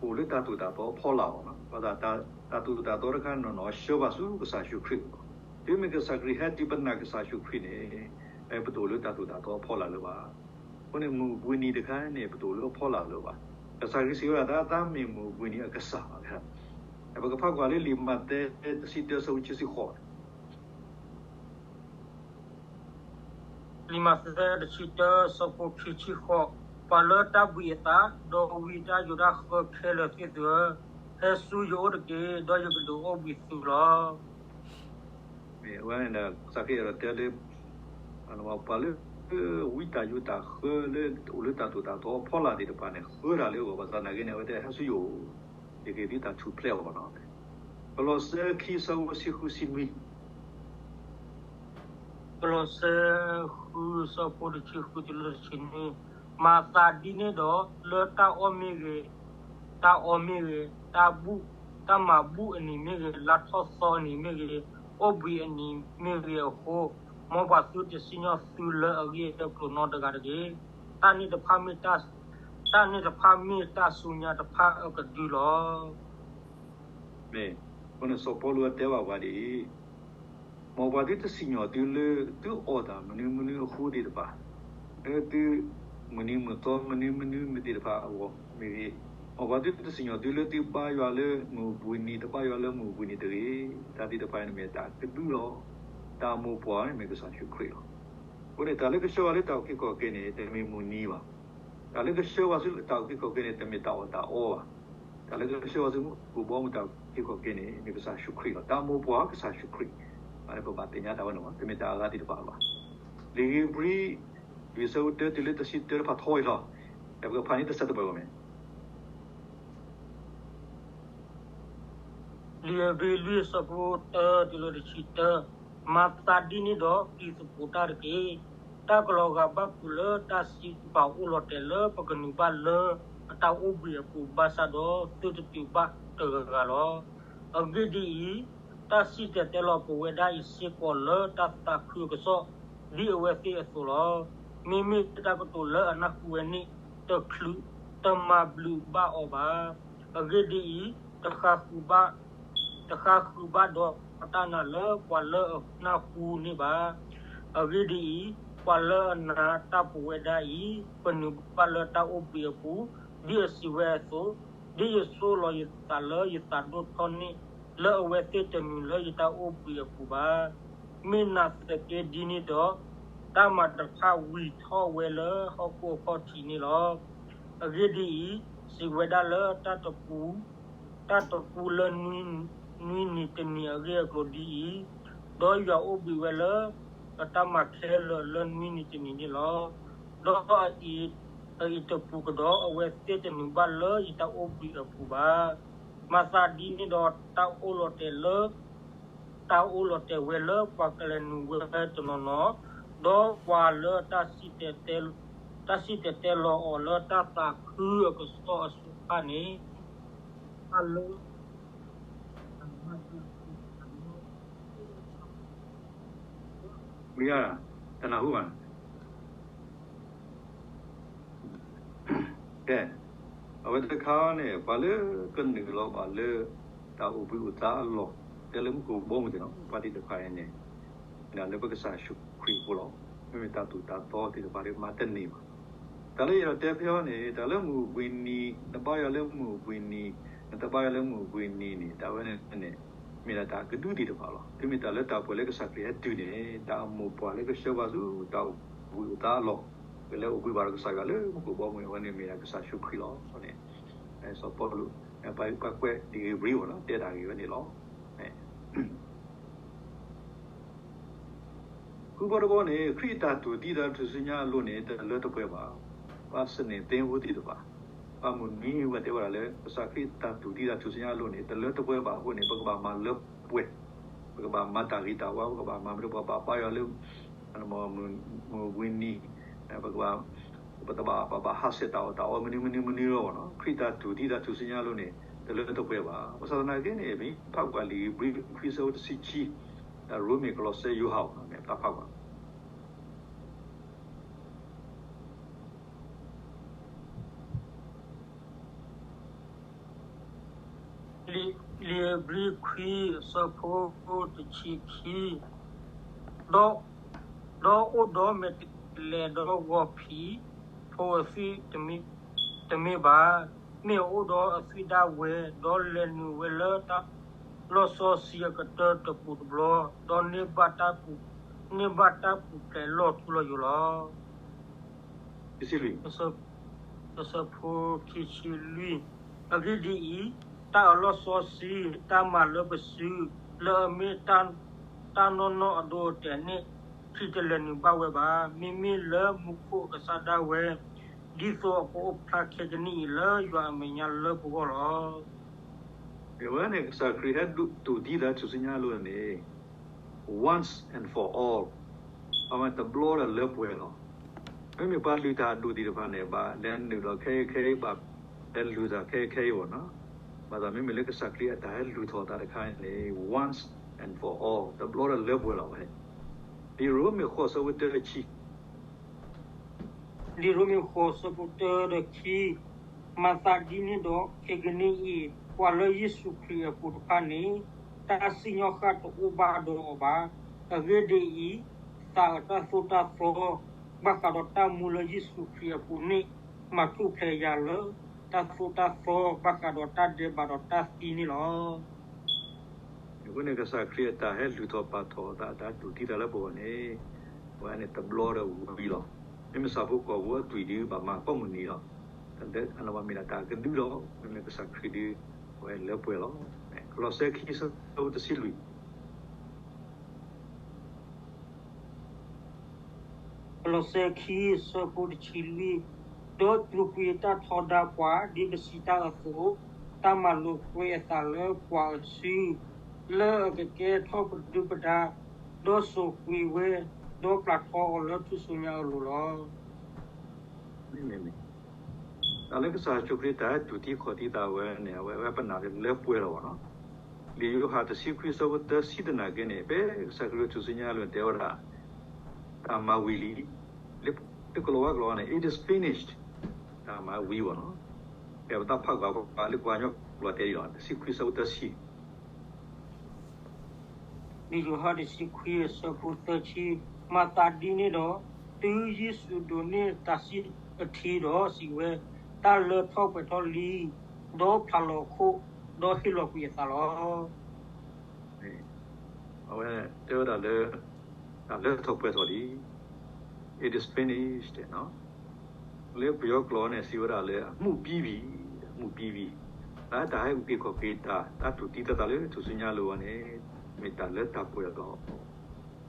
အိၣ်လၢတၢ်သိၣ်တၢ်သီအဖီလာ်ဘၣ်နီၤ. ဘၣ်ဆၣ်တၢ်သိၣ်တၢ်သီတခါနီၢ်နီၢ်ဆှၢဘၣ်ဆူကစၢ်ယ့ၣ်ၡူးခရံာ်လီၤ. တုၤမ့ၢ်ကစၢ်ခရံာ်ဟဲတုၤပနာ်ကစၢ်ယ့ၣ်ၡူးခရံာ်န့ၣ် ပတအိၣ်လၢတၢ်သိၣ်တၢ်သီအဖီလာ်လၢၤဘၣ်. အဃိန့ၣ် မုၢ်ဘှံးနံၤတခါန့ၣ် ပတအိၣ်လၢအဖီလာ်လၢၤဘၣ်. ကစၢ်ခရံာ်စံးဝဲဒၣ် တၢ်မ့ၢ်မုၢ်ဘှံးနံၤအကစၢ်ဘၣ်. ပကဖးကွၢ်လၢလံာ်မးသဲ တဆံတၢ ဆၢဖိခံဆံဃိး လံာ်မးသဲ တဆံတၢ ဆၢဖိခံဆံဃိး, ပှၤလၢတၢ်ဘှံးအသး ဒီးဝံတၢ်ယိးတၢ်ဃၢခဲလၢာ်သ့ၣ်သုဧၢ, ဟဲဆူယအိၣ်တက့ၢ်, ဒီးယကဒုးအိၣ်ဘှံးသုလီၤ. မ့ၢ်ဝဲန့ၣ်ဒီး ကစၢ်ခရံာ်အဲၣ်ဒိးတဲလၢ ပှၤလၢ ဝံတၢ်ယိးတၢ်ဃၢလၢအိၣ်လၢတၢ်သိၣ်တၢ်သီအဖီလာ်သ့ၣ်တဖၣ်န့ၣ် ဃၢတၢ်လၢအဂီၢ် ဘၣ်ဆၣ်သနာ်က့န့ၣ် အဝဲတဲဟဲဆူယအိၣ်, ယကဟ့ၣ်သုတၢ်ထူၣ်ဖျဲးအဂီၢ်နီၤ. ကလီးစဲခံ ဆၢဖိဆံဃုဆံနွံ ကလီးစဲ ဃု ဆၢဖိတဆံဃုတုၤလၢတဆံနွံ, မၤသးဒ်န့ၣ်ဒီး လၢတၢ်အီၣ်မ့ၢ်ဂ့ၤ, တၢ်အီမ့ၢ်ဂ့ၤ, တၢ်ဘူၣ်, တၢ်မၤဘူၣ်အနံၤမ့ၢ်ဂ့ၤ, လါထီၣ်သီအနံၤမ့ၢ်ဂ့ၤ, အိၣ်ဘှံးအနံၤမ့ၢ်ဂ့ၤအဃိ, မ်ပှၤသုတစံၣ်ညီၣ်သုလၢအဂ့ၢ်အကျိၤနီတဂၤတဂ့ၤ. တၢ်န့ၣ်တဖၣ်မ့ၢ်တၢ် တၢ်န့ၣ်တဖၣ်မ့ၢ်တၢ်ဆူညါတဖၣ်အကဒုလီၤ. မ့ၢ်, အဃိန့ၣ်စီၤပီလူးတဲဘၣ်ပှၤဒ်အံၤ, မ်ပှၤသုတစံၣ်ညီၣ်သုလၢသုအီၣ်တၢ်မနုၤမနုၤအဃိသ့ၣ်တဖၣ်, လၢသုမုၢ်နံၤမုၢ်သီမနုၤမနုၤမ့ၢ်သ့ၣ်တဖၣ်အဂီၢ်မ့ၢ်ဂ့ၤ, မ်ပှၤသုတစံၣ်ညီၣ်သုလၢသုဘါယွၤလၢမုၢ်ဘှံးနံၤ တဘါယွၤလၢမုၢ်ဘှံးနံၤတဂ့ၤ. တၢ်သ့ၣ်တဖၣ်န့ၣ်မ့ၢ်တၢ်ကဒုလီၤ. တၢ်မိၢ်ပှၢ်န့ၣ်မ့ၢ်ကစၢ်ယ့ၣ်ၡူးခရံာ်လီၤ. အဃိန့ၣ် တၢ်လၢကဆှၢအီၤလၢတၢ်အုၣ်က့ၤခီၣ်က့ၤန့ၣ် တမ့ၢ်မုၢ်နံၤဘၣ်. တၢ်လၢကဆှၢပှၤဆူတၢ်အုၣ်က့ၤခီၣ်က့ၤန့ၣ် တမ့ၢ်တၢ်အီၣ်တၢ်အီဘၣ်. တၢ်လၢကဆှၢပှၤဆူမူခိၣ်ဘီမုၢ်တၢ်အုၣ်က့ၤခီၣ်က့ၤန့ၣ် မ့ၢ်ကစၢ်ယ့ၣ်ၡူးခရံာ်လီၤ. တၢ်မိၢ်ပှၢ်ကစၢ်ယ့ၣ်ၡူးခရံာ်, ပဘၣ်သ့ၣ်ညါတၢ်ဝဲန့ၣ်လီၤ, တမ့ၢ်တၢ်အဂၤသ့ၣ်တဖၣ်ဘၣ်. လံာ်ဧ့ၤဘြံၤ လွံၢ်ဆၢဖိတၢတုၤလၢတဆံတၢတဖၣ်ထီအံၤလီၤ. ပကဖးန့ၣ်တဆၢတပှဲၤဂီၢ်မ့ၢ် လံာ်ဧ့ၤဘြံၤလွံၢ်ဆၢဖိတၢတုၤလၢတဆံတၢ, မၤသးဒ်န့ၣ်ဒီး ပျံၤသကိးတၢ်တက့ၢ်. တၢ်ကလီၤဂာ်ဘၣ်သုလၢတၢ်စံးပာ်အိၣ်လီၤတဲာ်လၢပကနုာ်ဘၣ်လၢအတၢ်အိၣ်ဘှံးအပူၤဘၣ်ဆၣ်ဒီး သုတတုၤဘၣ်တဂၤဂၤလီၤ. အဂ့ၢ်ဒ်အံၤ, တၢ်စံၣ်တဲၤတဲလီၤပဝဲဒၣ်အံၤစ့ၢ်ကီးလၢတၢ်သးခုအကစီၣ် ဒ်အဝဲသ့ၣ်အသိးလီၤ. မ့မ့ၢ်တၢ်ကတိၤလၢအနၢ်ဟူဝဲန့ၣ် တချုးတမၤဘျုးဘၣ်အီၤဘၣ်. အဂ့ၢ်ဒ်အံၤ, တဃါဃုာ်ဘၣ် တဃါဃုာ်ဘၣ်ဒီးတၢ်နာ်လၢပှၤလၢအနၢ်ဟူန့ၣ်ဘၣ်. အဂ့ၢ်ဒ်အံၤ, ပှၤလၢအနာ်တၢ်ပဝဲဒၣ်အံၤ ပနုာ်ဘၣ်လၢတၢ်အိၣ်ဘှံးအပူၤ, ဒ်အစံးဝဲအသိး, ဒ်ယဆိၣ်လီၤယသးလၢယသးဒိၣ်ထီၣ်န့ၣ် လၢအဝဲသ့ၣ်တနုာ်လၢယတၢ်အိၣ်ဘှံးအပူၤဘၣ်. မ့ၢ်နာ်သက့ဒ်န့ၣ်ဒီး, တၢ်မၤတဖၣ်ဝံၤထီၣ်ဝဲလၢဟီၣ်ခိၣ်အခီၣ်ထံးန့ၣ်လီၤ. အဂ့ၢ်ဒ်အံၤ, စံးဝဲဒၣ်လၢတၢ်တပူ တၢ်တပူလၢနွံနံၤတနံၤအဂ့ၢ်အကျိၤဒ်အံၤ, ဒီးယွၤအိၣ်ဘှံးဝဲလၢအတၢ်မၤခဲလၢာ်လၢနွံနံၤတနံၤန့ၣ်လီၤ. ဒီးအအံၤတပူၤကဒီး အဝဲသ့ၣ်တနုာ်ဘၣ်လၢယတၢ်အိၣ်ဘှံးအပူၤဘၣ်. မၤသးဒ်န့ၣ်ဒီး တၢ်အိၣ်လီၤတဲာ်လၢ တၢ်အိၣ်လီၤတဲာ်ဝဲလၢပှၤကလဲၤနုာ်ဝဲတနီၤနီၤ, ဒီးပှၤလၢ တၢ်စံၣ်တဲၤတဲလီၤအီၤလၢတၢ်သးခုအကစီၣ်အဆၢဖၣ်န့ၣ်, တၢ်လၢ မ့ၢ်ဧါ, တနၢ်ဟူဘၣ်. ကဲ, အဝဲတခါန့ၣ် ပှၤလၢကနုာ်လီၤဘၣ်လၢ တၢ်အိၣ်ဘှံးအိၣ်သါအလီၢ် တဲလၢမူခိၣ်ဘီမုၢ်သ့ၣ်နီၤ, ပှၤသ့ၣ်တဖၣ်အံၤန့ၣ် မ့ၢ်ဒၣ်လၢပကစၢ်ယ့ၣ်ၡူးခရံာ်အဃိလီၤ. မ့မ့ၢ်တၢ်သိၣ်တၢ်သီသ့ၣ်တဖၣ်ဒီးမၤတန့ၢ်ဘၣ်. တၢ်လၢယအဲၣ်ဒိးတဲဖဲအံၤန့ၣ် တၢ်လၢမုၢ်အိၣ်ဘှံးနံၤ, နဘါယွၤလၢမုၢ်အိၣ်ဘှံးနံၤ, နတဘါယွၤလၢမုၢ်အိၣ်ဘှံးနံၤန့ၣ် တၢ်ဝဲန့ၣ်န့ၣ် မ့ၢ်ဒၣ်တၢ်ကဒုသ့ၣ်တဖၣ်လီၤ. တုၤမ့ၢ်တၢ်လၢတၢ်ပှဲၤလၢကစၢ်ခရံာ်ဟဲတုၤန့ၣ် တၢ်အမိၢ်ပှၢ်လၢကဆှၢပှၤဆူတၢ်အိၣ်ဘှံးအိၣ်သါအလီၢ်, ကလဲၤအိၣ်ဘှံးဘၣ်ဒီးကစၢ်ယွၤလၢမူခိၣ်ဘီမုၢ် အဝဲန့ၣ်မ့ၢ်ဒၣ်ကစၢ်ယ့ၣ်ၡူးခရံာ်လီၤန့ၣ်, စီၤပီလူး ပှၤကွဲးလံာ်ဧ့ၤဘြံၤအံၤလီၤ တဲတၢ်ဂ့ၢ်ဝဲန့ၣ်လီၤ. ဃုဘီတဘီန့ၣ် ခရံာ်အတၢ်တူၢ်သံသးထူၣ်စုညါအလိၤန့ၣ် တလၢတပှဲၤဘၣ်. ပှၤသန့ၤသ့ဖိသ့ၣ်တဖၣ်, ပှၤမုၢ်နွံဝဲတဲဝဲဒၣ်လၢ ကစၢ်ခရံာ်အတၢ်တူၢ်သံသးထူၣ်စုညါအလိၤန့ၣ် တလၢတပှဲၤဘၣ်အဃိန့ၣ် ပကဘၣ်မၤလၢပှဲၤ, ပကဘၣ်မၤတၢ်ဂ့ၤတၢ်ဝါ, ပကဘၣ်မၤမနုၤ, ပကဘၣ်ဘါယွၤလၢ မုၢ်အိၣ်ဘှံးနံၤ, ပကဘၣ်, ပတဘၣ်ဘၣ်ဟးဆှဲးတၢ်အီၣ်တၢ်အီမနုၤမနုၤမနုၤလီၤ. ခရံာ်တၢ်တူၢ်သံသးထူၣ်စုညါအလိၤန့ၣ် တလၢတပှဲၤဘၣ်. ဘၣ်ဆၣ်သနာ်က့န့ၣ် ပမ့ၢ်ဖးကွၢ်လံာ်ဧ့ၤဘြံၤခွံဆၢဖိတဆံခံ, ရိမ့ၤ ကလီးစဲ ယိၤဟၣ်န့ၣ် တၢ်ဖးကွၢ် လံာ်ဧ့ၤဘြံၤခွံအဆၢဖိတဆံခံ, ဒီး, ဒီးအိၣ်ဒီးမဲာ်တဲးလဲးဒီးဂီၤဖံးဖိအသွံၣ်တမ့ၢ်ဘၣ်, မ့ၢ်အအိၣ်ဒီးအသွံၣ်ဒၣ်ဝဲ, ဒီးလဲၤနုာ်ဝဲလၢတၢ်လီၢ်စီဆှံအကတၢၢ်တပူၤတဘျီ, ဒီးန့ၢ်ဘၣ်တၢ်ပူၤ, န့ၢ်ဘၣ်တၢ်ပူၤဖျဲးလီၤထူလီၤယိာ်လီၤ. အဆၢဖိခံဆံလွံၢ်, အဂ့ၢ်ဒ်အံၤ, တၢ်အလီၢ်စီဆှံ, တၢ်မၤလၢပစု, လၢအမ့ၢ်တၢ်နီၢ်နီၢ်အဒိအတဲာ်န့ၣ်, ခရံာ်တလဲၤနုာ်ဘၣ်ဝဲဘၣ်. မ့မ့ၢ်လၢမူခိၣ်အကစၢ်ဒၣ်ဝဲ, ဒ်သိးအကအိၣ်ဖျါခဲကနံၣ်အံၤလၢယွၤအမဲာ်ညါလၢပဂီၢ်လီၤ. အဝဲန့ၣ် ကစၢ်ခရံာ်ဟဲတူၢ်သံသးထူၣ်စုညါအလိၤန့ၣ် once and for all, အဝဲတဘျီဒီးလၢပှဲၤလီၤ. မ့မ့ၢ်ပှၤလုၢ်တၢ်အဒိၣ်သ့ၣ်တဖၣ်န့ၣ် ဘၣ်လဲၤနုာ်လီၤခဲအံၤခဲအံၤ, ဘၣ်လဲၤလုၢ်တၢ်ခဲအံၤခဲအံၤဘၣ်နီၤ. ဘၣ်ဆၣ်မ့မ့ၢ်လၢကစၢ်ခရံာ်အတၢ်ဟဲလုၢ်ထီၣ်သးတခါန့ၣ် once and for all, တဘျီဒီးလၢပှဲၤလီၤဝဲ. လံာ်ရိမ့ၤဃိးဆၢဖိတၢတဆံ လံာ်ရိမ့ၤဃိးဆၢဖိတၢတဆံ, မၤသးဒ်န့ၣ်ဒီး ခဲကနံၣ်အံၤ ပှၤလၢယ့ၣ်ၡူးခရံာ်အပူၤတဖၣ်န့ၣ် တၢ်စံၣ်ညီၣ်ဃၣ်တအိၣ်ဘၣ်ဒီးအီၤဘၣ်. အဂ့ၢ်ဒ်အံၤ, သးအတၢ်သိၣ်တၢ်သီ ဘၣ်ဃးဒီးတၢ်မူလၢယ့ၣ်ၡူးခရံာ်အပူၤန့ၣ် မၤထူၣ်ဖျဲးယၤလၢ တၢ်သိၣ်တၢ်သီ ဘၣ်ဃးဒီးတၢ်ဒဲးဘးဒီးတၢ်သံန့ၣ်လီၤ. အဃိန့ၣ် ကစၢ်ခရံာ်အတၢ်ဟဲလုၢ်ထီၣ်ပာ်ထီၣ်အသး အတၢ်တူၢ်သံသးလၢပဂီၢ်န့ၣ် အဝဲန့ၣ်တဘျီဒီးဝံၤလီၤ. မ့မ့ၢ်ဆၣ်ဖိကီၢ်ဖိအသွံၣ်ဒုးဘၣ်မၤကိးမုၢ်နံၤလီၤ. အဝဲမ့ၢ်ဒၣ်တၢ်ကဒုလီၤ. မ့မ့ၢ်ကစၢ်ခရံာ်ဒုး အဝဲလၢပှဲၤလီၤ. ကလီးစဲခံဆၢဖိတဆံလွံၢ် ကလီးစဲခံဆၢဖိတဆံလွံၢ်, ဒီးသူၣ်ကွံာ်တၢ်ထီဒါပှၤ ဒ်ပစံးတၢ်အသိး, တၢ်မၤလိာ်ကွဲအသးလၢပှၤအစု, လၢအကကဲထီၣ်ပဒုၣ်ပဒါ, ဒီးစိာ်ကွံာ်ဝဲ, ဒီးပျၢ်ထီအီၤလၢထူၣ်စုညါအလိၤလီၤ. တၢ်လၢကစၢ်ယ့ၣ်ၡူးခရံာ်တၢ်တူၢ်သံခီၣ်သံသးဝဲန့ၣ် အဝဲပနာ်လၢပှဲၤလီၤဘၣ်နီၤ. လံာ်ယိၤဟၣ်တဆံခွံဆၢဖိသၢဆံတနာ်က့န့ၣ် ဖဲကစၢ်ခရံာ်ထူၣ်စုညါအလိၤန့ၣ် တဲဝဲဒၣ် တၢ်မၤဝံၤလံ. လၢကလီၤဝါကျိာ်န့ၣ် it is finished, တၢ်မၤဝံၤဘၣ်နီၤ. ဖဲပတၢ်ဖးကွၢ်ပှၤလၢပှၤကညီကျိာ်တဲဒ်လီၤ တဆံခွံဆၢဖိသၢဆံ လံာ်ယိၤဟၣ်တဆံခွံအဆၢဖိသၢဆံ, မၤသးဒ်န့ၣ်ဒီး, တုၤယ့ၣ်ၡူးဒိးန့ၢ်တၢ်စံးအထံဒီးစံးဝဲ, တၢ်လၢထီၣ်ပှဲၤထီၣ်လံ, ဒီးဖျါလီၤခိၣ်, ဒီးဟ့ၣ်လီၤကွံာ်အသးလီၤ. အဝဲတဲဝဲဒၣ်လၢ တၢ်လၢထီၣ်ပှဲၤထီၣ်လံ. It is finished လၢပယီၤကျိာ်န့ၣ် စံးဝဲဒၣ်လၢ အမှုပြီးပြီ, အမှုပြီးပြီ. တၢ်ဟဲအုၣ်က့ၤခီၣ်က့ၤတၢ်, တၢ်တူၢ်သံသးသးလၢထူၣ်စုညါအလိၤဝဲန့ၣ် မ့ၢ်တၢ်လၢတၢ်ပှဲၤလီၤ.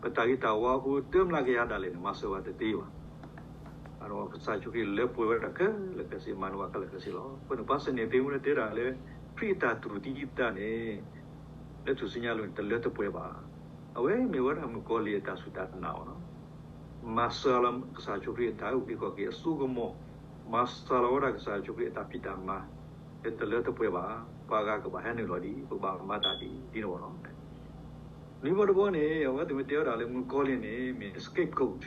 ပတၢ်ဂ့ၤတၢ်ဝါအဃိ တၢ်မျးကယၤဒၣ်လဲာ်န့ၣ် မၤစၢၤဝဲတသ့ဘၣ်. အဒီးကစၢ်ယ့ၣ်ၡူးခရံာ်လၢပှဲၤဝဲဒၣ်ခဲလၢာ်ခဲဆ့, မၤန့ၢ်ဝဲခဲလၢာ်ခဲဆ့လီၤ. အဃိန့ၣ် ပှၤစနေသ့ၣ်မူန့ၣ်တဲဒၣ်လၢ ခရံာ်အတၢ်တူၢ်သံသးန့ၣ် လၢထူၣ်စုညါအလိၤန့ၣ် တလၢတပှဲၤဘၣ်. အဝဲမ့ၢ်ဝဲဒၣ်မုၣ်ကီၤလံၢ်အတၢ်စူၢ်တၢ်နာ်အီၤလီၤ. မၤစၢၤလီၤကစၢ်ယ့ၣ်ၡူးခရံာ်အတၢ်အုၣ်က့ၤခီၣ်က့ၤအစိကမီၤ, မၤစၢၤလီၤဝဲဒၣ်ကစၢ်ယ့ၣ်ၡူးခရံာ်အတၢ်ဖံးတၢ်မၤ လၢတလၢတပှဲၤဘၣ်. ပှၤဂၤကဘၣ်ဟဲနုာ်လီၤဒ် ပကဘၣ်မၤတၢ်ဒ် ဒ်န့ၣ်ဝဲလီၤ. နွံဘီတဘီန့ၣ် အဝဲသ့ၣ်မ့ၢ်တဲဝဲဒၣ်လၢမုၣ်ကီၤလံၢ်န့ၣ် မ့ၢ် scapegoat,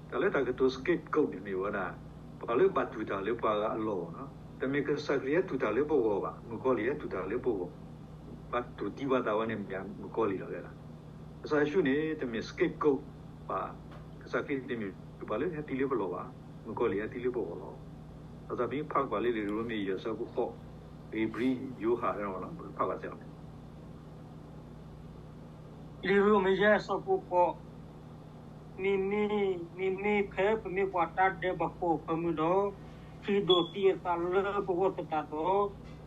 တၢ်လၢတၢ်ကတိၤ scapegoat န့ၣ်မ့ၢ်ဝဲဒၣ် ပှၤလၢဘၣ်တူၢ်တၢ်လၢပှၤဂၤအလီၢ်လီၤ. တမ့ၢ်ကစၢ်ခရံာ်ဟဲတူၢ်တၢ်လၢပဂီၢ်ဘၣ်, မုၣ်ကီၤလံၢ်ဟဲတူၢ်တၢ်လၢပဂီၢ်, ပှၤတူၢ်သံပှၤသးဝဲန့ၣ်မ့ၢ်မုၣ်ကီၤလံၢ်လီၤ. ကစၢ်ယ့ၣ်ၡူးန့ၣ် တမ့ၢ် scapegoat ဘၣ်, ကစၢ်ခရံာ်တမ့ၢ်ပှၤလၢဟဲသံလၢပလီၢ်ဘၣ်, မုၣ်ကီၤလံၢ်ဟဲသံလၢပဂီၢ်လီၤ. ဘၣ်ဆၣ်ပမ့ၢ်ဖးကွၢ်လၢလံာ်ရိမ့ၤယဲၢ်ဆၢဖိဃိး, ဧ့ၤဘြံၤယိၤဟၣ် ဖးကွၢ်စဲးလီၤ. လံာ်ရိမ့ၤယဲၢ်ဆၢဖိဃိး, မ့မ့ၢ်, မ့မ့ၢ်ဖဲပမ့ၢ်ပှၤတၢ်ဒဲးဘးဖိအဖၢမုၢ်ဒီး, ခရံာ်ဒိးသံအသးလၢပဂီၢ်သတးဒီး,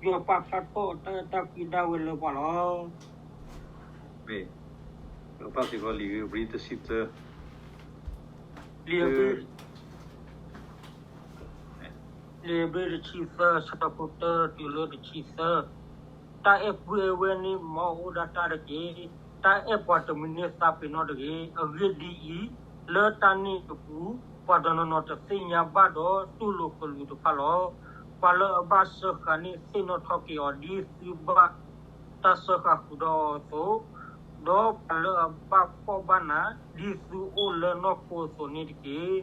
ယွၤပာ်ဖျါထီၣ်အတၢ်အဲၣ်တၢ်ကွံဒၣ်ဝဲလၢပှၤလီၤ. မ့ၢ်, ဒီးဖးစ့ၢ်ကီးလံာ်ဧ့ၤဘြံၤတဆံသၢ, လံာ်ဧ့ၤဘြံၤ, လံာ်ဧ့ၤဘြံၤတဆံသၢ ဆၢဖိတၢတုၤလၢတဆံသၢ, တၢ်အဲၣ်ပုၢ်အဲၣ်ဝဲၢ်န့ၣ် မ်အအိၣ်ဒၣ်တၢ်တက့ၢ်. တၢ်အဲၣ်ပှၤတမံၤန့ၣ်သးပ့ၤနီၣ်တဂ့ၤ. အဂ့ၢ်ဒ်အံၤ, လၢတၢ်န့ၣ်အပူၤ, ပှၤတနီၤနီၤတသ့ၣ်ညါဘၣ်ဒီးတူၢ်လိာ်ကလူးတဖၣ်လီၤ. ပှၤလၢအဘၣ်စၢဃာ်န့ၣ် သ့ၣ်နီၣ်ထီၣ်က့ၤအီၤဒ်သုဘၣ်တၢ်စၢဃာ်ဃုာ်ဒီးအီၤအသိး, ဒီးပှၤလၢအဘၣ်ဖှီၣ်ဘၣ်နး ဒ်သုအိၣ်လၢနီၢ်ခိအသိးန့ၣ်တက့ၢ်.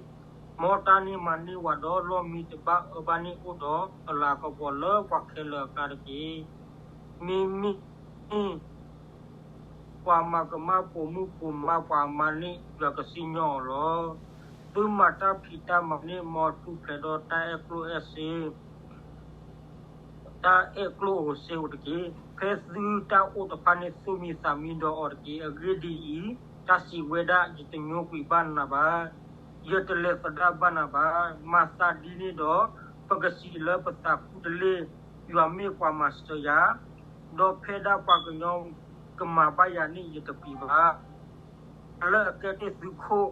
မ်တၢ်န့ၣ်မၤန့ၢ်ဝဲဒီး လီၢ်မံတဘၣ်အၢဘၣ်န့ၢ်အိၣ်ဒီးအလၤကပီၤလၢပှၤခဲလၢာ်အကျါတက့ၢ်. မ့မ့ၢ် ပှၤမၤကမၣ်ပိာ်မုၣ်ပိာ်မၢ်ပှၤမါန့ၣ် ယွၤကစံၣ်ညီၣ်အီၤလီၤ. သုမၤတၢ်ဖံးတၢ်မၤန့ၣ် မ်ထူၣ်ဖျဲးဒီးတၢ်အဲၣ်ကျိၣ်အဲၣ်စ့ တၢ်အဲၣ်ကျိၣ်ဧိၤစ့ဧိၤတက့ၢ်. ဖဲသုတၢ်အိၣ်တဖၣ်န့ၣ် သူၣ်မံသးမံဒီးအီၤတက့ၢ်. အဂ့ၢ်ဒ်အံၤ, တၢ်စံးဝဲဒၣ်, ယတညိကွံာ်ဘၣ်နၤဘၣ်, ယတလဲၤသဒၣ်ဘၣ်နၤဘၣ်. မၤသးဒ်န့ၣ်ဒီး, ပကစံးလၢပသးခူတလ့ၢ်, ယွၤမ့ၢ်ပှၤမၤစၢၤယၤ, ဒီးဖဲဒၣ်ပှၤကညီကမၤဘၣ်ယၤန့ၣ် ယတပျံၤဘၣ်. ပှၤလၢအကဲတ့ၢ်သုခိၣ်,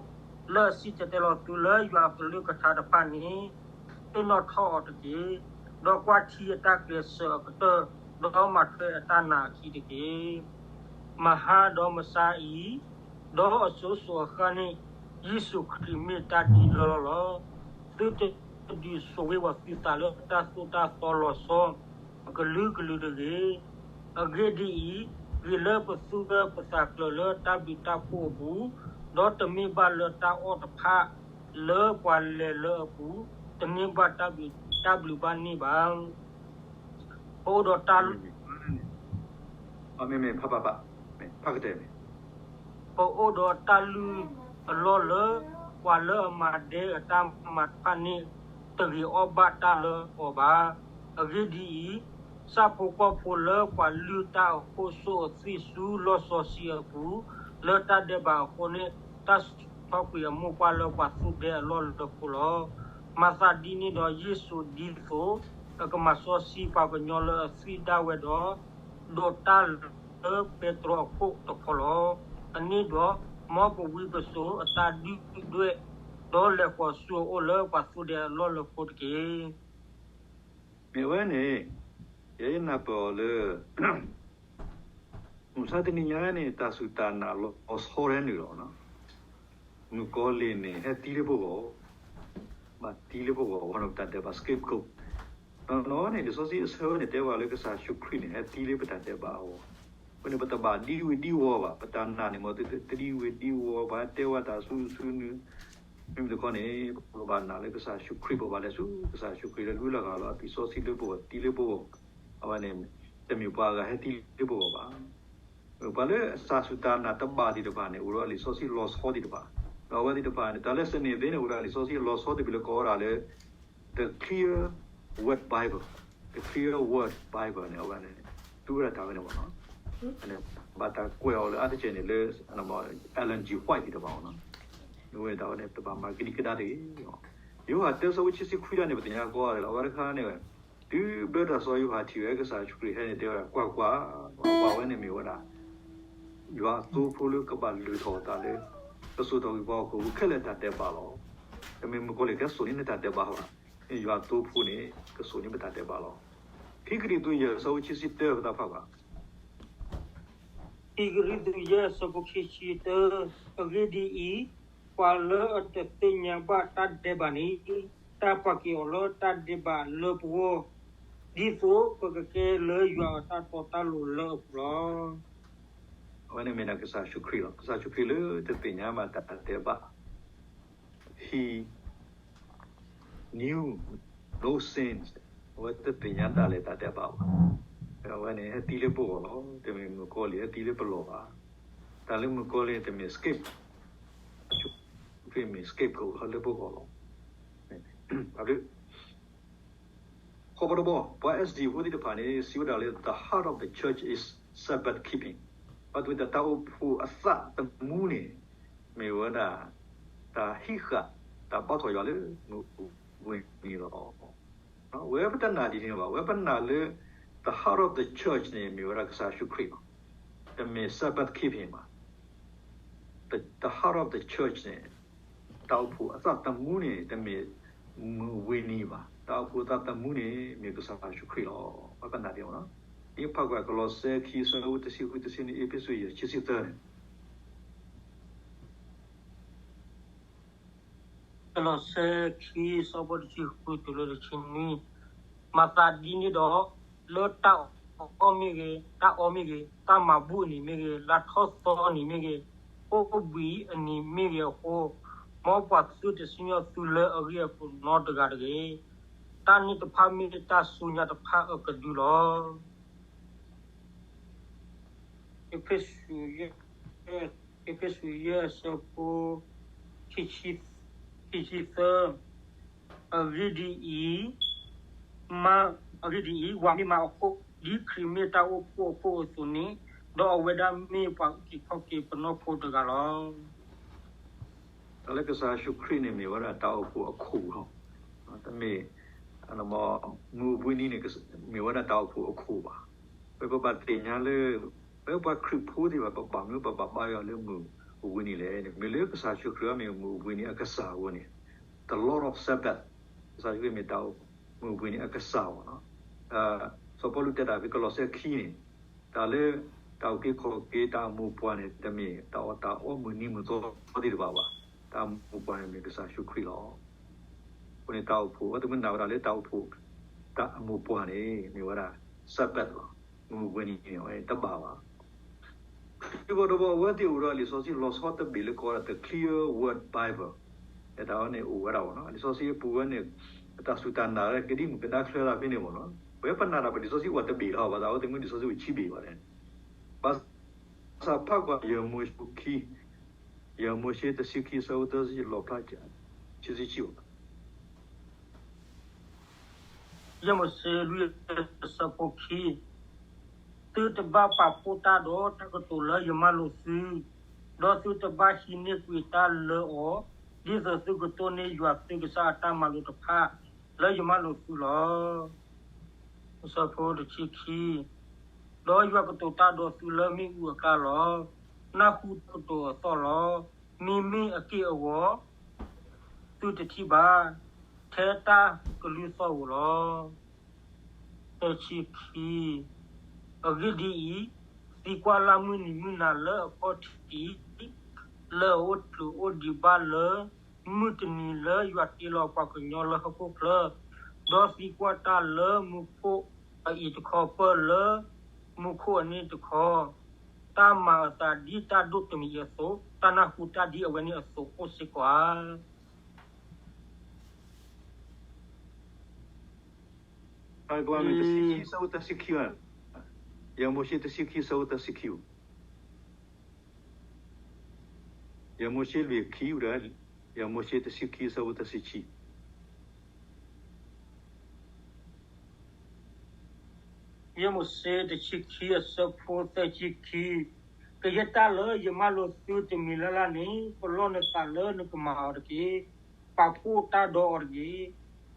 လၢအစံၣ်တဲၤတဲလီၤသုလၢယွၤအကလုၢ်ကထါတဖၣ်န့ၣ်, သ့ၣ်နီၣ်ထီၣ်အီၤတက့ၢ်. ဒီးကွၢ်ထံအတၢ်ကျဲးစၢးအကတၢၢ်, ဒီးမၤထွဲအတၢ်နာ်အခံတက့ၢ်. မဟါဒီးမဆါအံၤ, ဒီးအစိၤစိၤအဃၣ်န့ၣ်, ယ့ၣ်ၡူးခရံာ်မ့ၢ်တၢ်ဒံးလီၢ်လီၢ်လီၤ. သုတဒုးဆိၣ်ဂ့ၤဘၣ်သုသးလၢတၢ်သိၣ်တၢ်သီလီၤဆီ အကလုာ်ကလုာ်တဂ့ၤ. အဂ့ၢ်ဒ်အံၤ, ဂ့ၤလၢပသူၣ်ဂၢၢ်ပသးကျၢၤလၢတၢ်ဘျုးတၢ်ဖှိၣ်အပူၤ, ဒီးတမ့ၢ်ဘၣ်လၢတၢ်အီၣ်တဖၣ်, လၢပှၤလဲၤလၢအပူၤ, တန့ၢ်ဘၣ်တၢ်ဘျုးဘၣ်န့ၢ်ဘၣ်. ပအိၣ်ဒီးတၢ် ပအိၣ်ဒီးတၢ်လုၢ်အလီၢ်လၢ ပှၤလၢအမၤဒဲးအတၢ်မၤတဖၣ်န့ၣ် တဂ့ၤအီၣ်ဘၣ်တၢ်လၢအီၤဘၣ်. အဂ့ၢ်ဒ်အံၤ, ဆၣ်ဖိကီၢ်ဖိလၢပှၤလုၢ်တၢ်အခိၣ်စိအသွံၣ်ဆူလီၢ်စီဆှံအပူၤ လၢတၢ်ဒဲးဘးအဃိန့ၣ်, တၢ် ထီၣ်ကွံာ်အမိၢ်ပှၢ်လၢပှၤသူဒဲအလီၢ်လၢပှဲၤလီၤ. မၤသးဒ်န့ၣ်ဒီး ယ့ၣ်ၡူးဒ်သိးအကမၤစီဆှံပှၤကညီလၢအသွံၣ်ဒၣ်ဝဲဒီး ဒိးတၢ်လၢပဲတြီအခိၣ်တခီလီၤ. အန့ၣ်ဒီး မ်ပဝံပစိာ်အသးဒုၣ်ဒွဲၣ်, ဒီးလဲၤဃီၤဆူအအိၣ်လၢပှၤသူဒဲအလီၢ်လၢပှဲၤတက့ၢ်. မ့ၢ်ဝဲန့ၣ် ယဲယနၢ်ပၢၢ်အီၤလၢ မုၢ်ဆါတနံၤညါန့ၣ် တၢ်စူၢ်တၢ်နာ်လီၤဆီထဲနုာ်လီၤ. မုၣ်ကီၤလံၢ်န့ၣ် ဟဲသံလၢပဂီၢ်, ဘၣ်သံလၢပဂီၢ်ဝဲန့ၣ် ပတၢ်ဒဲးဘး scapegoat. နီၢ်နီၢ်န့ၣ် လံာ်စီဆှံအဆၢဝဲန့ၣ် တဲဘၣ်လၢကစၢ်ယ့ၣ်ၡူးခရံာ်န့ၣ် ဟဲသံလၢပတၢ်ဒဲးဘးအဂီၢ်. အဃိန့ၣ် ပတဘၣ်ဒံဝ့ၤဒံဝီၤဘၣ်, ပတၢ်နာ်န့ၣ် မ်တဒံဝ့ၤဒံဝီၤ, ပှၤတဲဝဲတၢ်ဆူၣ်ဆူၣ်နုာ်, မ့မ့ၢ်တခီန့ၣ် ပကဘၣ်နာ်လၢကစၢ်ယ့ၣ်ၡူးခရံာ်, ပဘၣ်လဲၤဆူကစၢ်ယ့ၣ်ၡူးခရံာ်လၢ လုၢ်လၢ်ဂၤလီၤ အသွံၣ်စီဆှံလၢပဂီၢ်, သံလၢပဂီၢ်. အဝဲန့ၣ် တမ့ၢ်ပှၤဂၤဟဲသံလၢပဂီၢ်ဘၣ်. ပှၤလၢအတၢ်စူၢ်တၢ်နာ်တဘၣ်သ့ၣ်တဖၣ်န့ၣ် အိၣ်ဒီးလံာ်စီဆှံလီၤဆီသ့ၣ်တဖၣ်, ဒီးအဝဲသ့ၣ်တဖၣ်န့ၣ် တၢ်လၢ စနေသ့ၣ်န့ၣ် အိၣ်ဒီးလံာ်စီဆှံလီၤဆီတဘ့ၣ်လၢကိးဝဲဒၣ်လၢ The Clear Word Bible, The Clear Word Bible န့ၣ် အဝဲန့ၣ် သူဝဲဒၣ်တၢ်ဝဲန့ၣ်မ့ၢ်နီၤ. ဘၣ်တၢ်ကွဲးအီၤလၢအါတက့ၢ်န့ၣ်လၢ Ellen G. White သ့ၣ်တဖၣ်မ့ၢ်နီၤ. အဝဲတၢ်ဝဲန့ၣ် ပဘၣ်မၤကဒံကဒါတဂ့ၤ. ယိၤဟၣ်တၢ ဆၢဖိခံဆံခွံတၢ်န့ၣ် ပသ့ၣ်ညါကိးဂၤဒဲးလီၤ. အဝဲတခါန့ၣ် တုၤဘျၢတၢ်စီၤယိၤဟၣ်ထံၣ်ဝဲကစၢ်ယ့ၣ်ၡူးခရံာ်ဟဲန့ၣ် တဲဝဲဒၣ် ကွၢ်ကွၢ်, ပှၤဝဲန့ၣ်မ့ၢ်ဝဲဒၣ် ယွၤအသိဖိလၢကဘၣ်လုၢ်ထီၣ်အသးလၢ ကစိာ်ထီၣ်က့ၤပှၤဟီၣ်ခိၣ်ဖိခဲလၢာ်တၢ်ဒဲးဘးလီၤ. တမ့ၢ်မုၣ်ကီၤလံၢ်ကစိာ်န့ၢ်နတၢ်ဒဲးဘးဘၣ်, မ့ၢ်ယွၤအသိဖိန့ၣ် ကစိာ်န့ၢ်ပတၢ်ဒဲးဘးလီၤ. ခံကရံၣ်သူးယဲၢ် ဆၢဖိခံဆံတၢ ပသးဖးဘၣ်. ခံကရံၣ်သူးယဲၢ် ဆၢဖိခံဆံတၢ, အဂ့ၢ်ဒ်အံၤ, ပှၤလၢအတသ့ၣ်ညါဘၣ်တၢ်ဒဲးဘးန့ၣ်, တၢ်ပာ်က့ၤအီၤလၢတၢ်ဒဲးဘးလၢပဂီၢ်, ဒ်သိးပကကဲလၢယွၤအတၢ်တီတၢ်လိၤလၢအပူၤလီၤ. အဝဲန့ၣ်မ့ၢ်ဒၣ်ကစၢ်ယ့ၣ်ၡူးခရံာ်လီၤ. ကစၢ်ယ့ၣ်ၡူးခရံာ်လၢတသ့ၣ်ညါဘၣ်တၢ်ဒဲးဘး, he knew no sins, အဝဲတသ့ၣ်ညါဒၣ်လဲာ်တၢ်ဒဲးဘးဘၣ်. အဝဲန့ၣ်ဟဲသံလၢပဂီၢ်လီၤ. တမ့ၢ်မုၣ်ကီၤလံၢ်ဟဲသံလၢပလီၢ်ဘၣ်. တၢ်လၢမုၣ်ကီၤလံၢ်န့ၣ် တမ့ၢ် scape, ခရံာ်မ့ၢ် scapegoat လၢပဂီၢ်လီၤ. ခီဖျိ ပှၤ SD ဖိသ့ၣ်တဖၣ်န့ၣ် စံးဝဲဒၣ်လၢ the heart of the church is Sabbath keeping. ဘၣ်သ့ၣ်သ့ၣ် တၢ်အိၣ်ဖှိၣ်အသးသမူန့ၣ် မ့ၢ်ဝဲဒၣ် တၢ်ဟံးဃာ် တၢ်ဘါထီၣ်ယွၤလၢမုၢ်ဝ့ၤနံၤလီၤ. ဝဲပတနာ်ဒ်န့ၣ်ဘၣ်, ဝဲပနာ်လၢ the heart of the church န့ၣ် မ့ၢ်ဝဲဒၣ်ကစၢ်ယ့ၣ်ၡူးခရံာ်လီၤ. တမ့ၢ် Sabbath keeping ဘၣ်. The heart of the church န့ၣ် တၢ်အိၣ်ဖှိၣ်အသးသမူန့ၣ် တမ့ၢ်မုၢ်ဝ့ၤနံၤဘၣ်, တၢ်အိၣ်ဖှိၣ်အသးသမူန့ၣ် မ့ၢ်ကစၢ်ယ့ၣ်ၡူးခရံာ်လီၤ. ပနာ်ဒ်န့ၣ်လီၤ. ဒ်ဖးကွၢ်ကလီးစဲခံ ဆၢဖိတဆံဃု တဆံနွံ, အ့းဖ့းစူး ယဲၢ် ခံဆံသၢန့ၣ် ကလီးစဲခံ ဆၢဖိတဆံဃုတုၤလၢတဆံနွံ, မၤသးဒ်န့ၣ်ဒီး လၢတၢ်အီၣ်မ့ၢ်ဂ့ၤ, တၢ်အီမ့ၢ်ဂ့ၤ, တၢ်မၤဘူၣ်အနံၤမ့ၢ်ဂ့ၤ, လါထီၣ်သီအနံၤမ့ၢ်ဂ့ၤ, အိၣ်ဘှံးအနံၤမ့ၢ်ဂ့ၤအဃိ, မ်ပှၤသုတစံၣ်ညီၣ်သုလၢအဂ့ၢ်အကျိၤနီတဂၤတဂ့ၤ. တၢ်န့ၣ်တဖၣ်မ့ၢ်တၢ်ဆူညါတဖၣ်အကဒုလီၤ. အ့းဖ့းစူး အ့းဖ့းစူး ယဲၢ် ဆၢဖိ ခံဆံသၢ, အဂ့ၢ်ဒ်အံၤ, မ, အဂ့ၢ်ဒ်အံၤ, ဝၤမ့ၢ်မါအခိၣ်, ဒ်ခရံာ်မ့ၢ်တၢ်အိၣ်ဖှိၣ်အခိၣ်အသိးန့ၣ်, ဒီးအဝဲဒၣ်မ့ၢ်ပှၤအုၣ်က့ၤခီၣ်က့ၤပနီၢ်ခိတဂၤလီၤ. တၢ်လၢကစၢ်ယ့ၣ်ၡူးခရံာ်န့ၣ် မ့ၢ်ဝဲဒၣ်တၢ်အိၣ်ဖှိၣ်အခိၣ်လီၤ. တမ့ၢ် မုၢ်အိၣ်ဘှံးနံၤန့ၣ် မ့ၢ်ဝဲဒၣ်တၢ်အိၣ်ဖှိၣ်အခိၣ်ဘၣ်. ပဘၣ်သ့ၣ်ညါလၢ ပဝဲပှၤခရံာ်ဖိသ့ၣ်တဖၣ် ပဘၣ်မနုၤပဘၣ်ဘါယွၤလၢမုၢ်အိၣ်ဘှံးနံၤလဲၣ်န့ၣ် မ့ၢ်လၢကစၢ်ယ့ၣ်ၡူးခရံာ်မ့ၢ်မုၢ်အိၣ်ဘှံးနံၤအကစၢ်အဃိန့ၣ်, the Lord of Sabbath, ကစၢ်ယ့ၣ်ၡူးခရံာ်မ့ၢ်တၢ်အိၣ်ဖှိၣ် မုၢ်အိၣ်ဘှံးနံၤအကစၢ်အဃိန့ၣ်, စီၤပီလူးတဲတၢ်ဖဲကလီးစဲခံန့ၣ်, တၢ်လၢ တၢ်အုၣ်က့ၤခီၣ်က့ၤ တၢ်အမိၢ်ပှၢ်န့ၣ် တမ့ၢ်တၢ်အီၣ်တၢ်အီမုၢ်နံၤမုၢ်သီသ့ၣ်တဖၣ်ဘၣ်. တၢ်အမိၢ်ပှၢ်န့ၣ်မ့ၢ်ကစၢ်ယ့ၣ်ၡူးခရံာ်လီၤ. အဃိန့ၣ်တၢ်အိၣ်ဖှိၣ် ပှၤတမ့ၢ်နာ်ဝဲဒၣ်လၢတၢ်အိၣ်ဖှိၣ် တၢ်အမိၢ်ပှၢ်န့ၣ် မ့ၢ်ဝဲဒၣ် Sabbath လီၤ. မုၢ်အိၣ်ဘှံးနံၤန့ၣ် တဘၣ်ဘၣ်. ခရံာ်ဖိတဘီ အဝဲသ့ၣ်အိၣ်ဒီးလံာ်စီဆှံလီၤဆီတဘ့ၣ်လၢကိးဝဲဒၣ် the Clear Word Bible တၢ်ဝဲန့ၣ်အိၣ်ဝဲဒၣ်ဘၣ်နီၤ. လံာ်စီဆှံအပူၤဝဲန့ၣ် တၢ်စူၢ်တၢ်နာ်ဝဲကဒံမုၢ်ကဒါချၢလၢဖဲန့ၣ်ဘၣ်နီၤ. ပဝဲပနာ်တၢ်ပလံာ်စီဆှံအိၣ်တဘ့ၣ်လီၤ. ဘၣ်ဆၣ်အဝဲသ့ၣ်မ့ၢ်လံာ်စီဆှံအိၣ်ခံဘ့ၣ်ဘၣ်န့ၣ် ဘၣ်ဆၣ်ဖးကွၢ် ယဲၢ်မိၤၡ့ခံ, ယဲၢ်မိၤၡ့တဆံခံ ဆၢဖိသၢဆံ လီၣ်ဖျါ ဆံဆံခံဘၣ်. ယဲၢ်မိၤၡ့လွံၢ် ဆၢဖိခံ, သုတဘၣ်ပာ်ဖှိၣ်တၢ်ဒီးတၢ်ကတိၤလၢယမၢလိာ်သု, ဒီးသုတဘၣ်ဟံးန့ၢ်ကွံာ်တၢ်လၢအီၤ, ဒ်သိးသုကတိၢ်န့ၢ်ယွၤသုကစၢ်အတၢ်မၤလိာ်တဖၣ် လၢယမၢလိာ်သုလီၤ. အဆၢဖိတဆံခံ, ဒီးယွၤကတိၤတၢ်ဒီးသုလၢမ့ၣ်အူအကျါလီၤ. နၢ်ဟူတၢ်ကတိၤအသီၣ်လီၤ. မ့မ့ၢ်အက့ၢ်အဂီၤ သုတထံၣ်ဘၣ်, ထဲတၢ်ကလုၢ်သီၣ်ဧိၤလီၤ. သၢဆံခံ, အဂ့ၢ်ဒ်အံၤ, သံကွၢ်လၢ်မုၢ်နံၤမုၢ်နၤလၢအခီၣ်ထံး လၢအအိၣ်တချုးအိၣ်ဒံးဘၣ်လၢ မုၢ်တနံၤလၢယွၤတ့လီၤပှၤကညီလၢဟီၣ်ခိၣ်ချၢ, ဒီးသံကွၢ်တၢ်လၢမူခိၣ်အအံၤတခီ ပၢၢ်လၢမူခိၣ်အန့ၣ်တခီ, တၢ်မၤအသးဒ်တၢ်ဒိၣ်တမံၤအံၤအသိး, တၢ်နၢ်ဟူတၢ်ဒ်အဝဲန့ၣ်အသိးအိၣ်စ့ၢ်ကီးဧါ. ယမိၤၡ့တဆံခံ အဆၢဖိတဆံခံ, ယမိၤၡ့လွံၢ်ခံ, ယမိၤၡ့တဆံခံ အဆၢဖိတဆံခံ. ယမိၤၡ့တဆံခံ အဆၢဖိသၢဆံခံ, ကယဲၢ်တၢ်လၢယမၢလိာ်သုတမံၤလၢ်လၢ်န့ၣ်, ပလီၢ်နသးလၢနကမၤအီၤတက့ၢ်. ပာ်ဖှိၣ်တၢ်ဒီးအီၤတက့ၢ်, ဒီး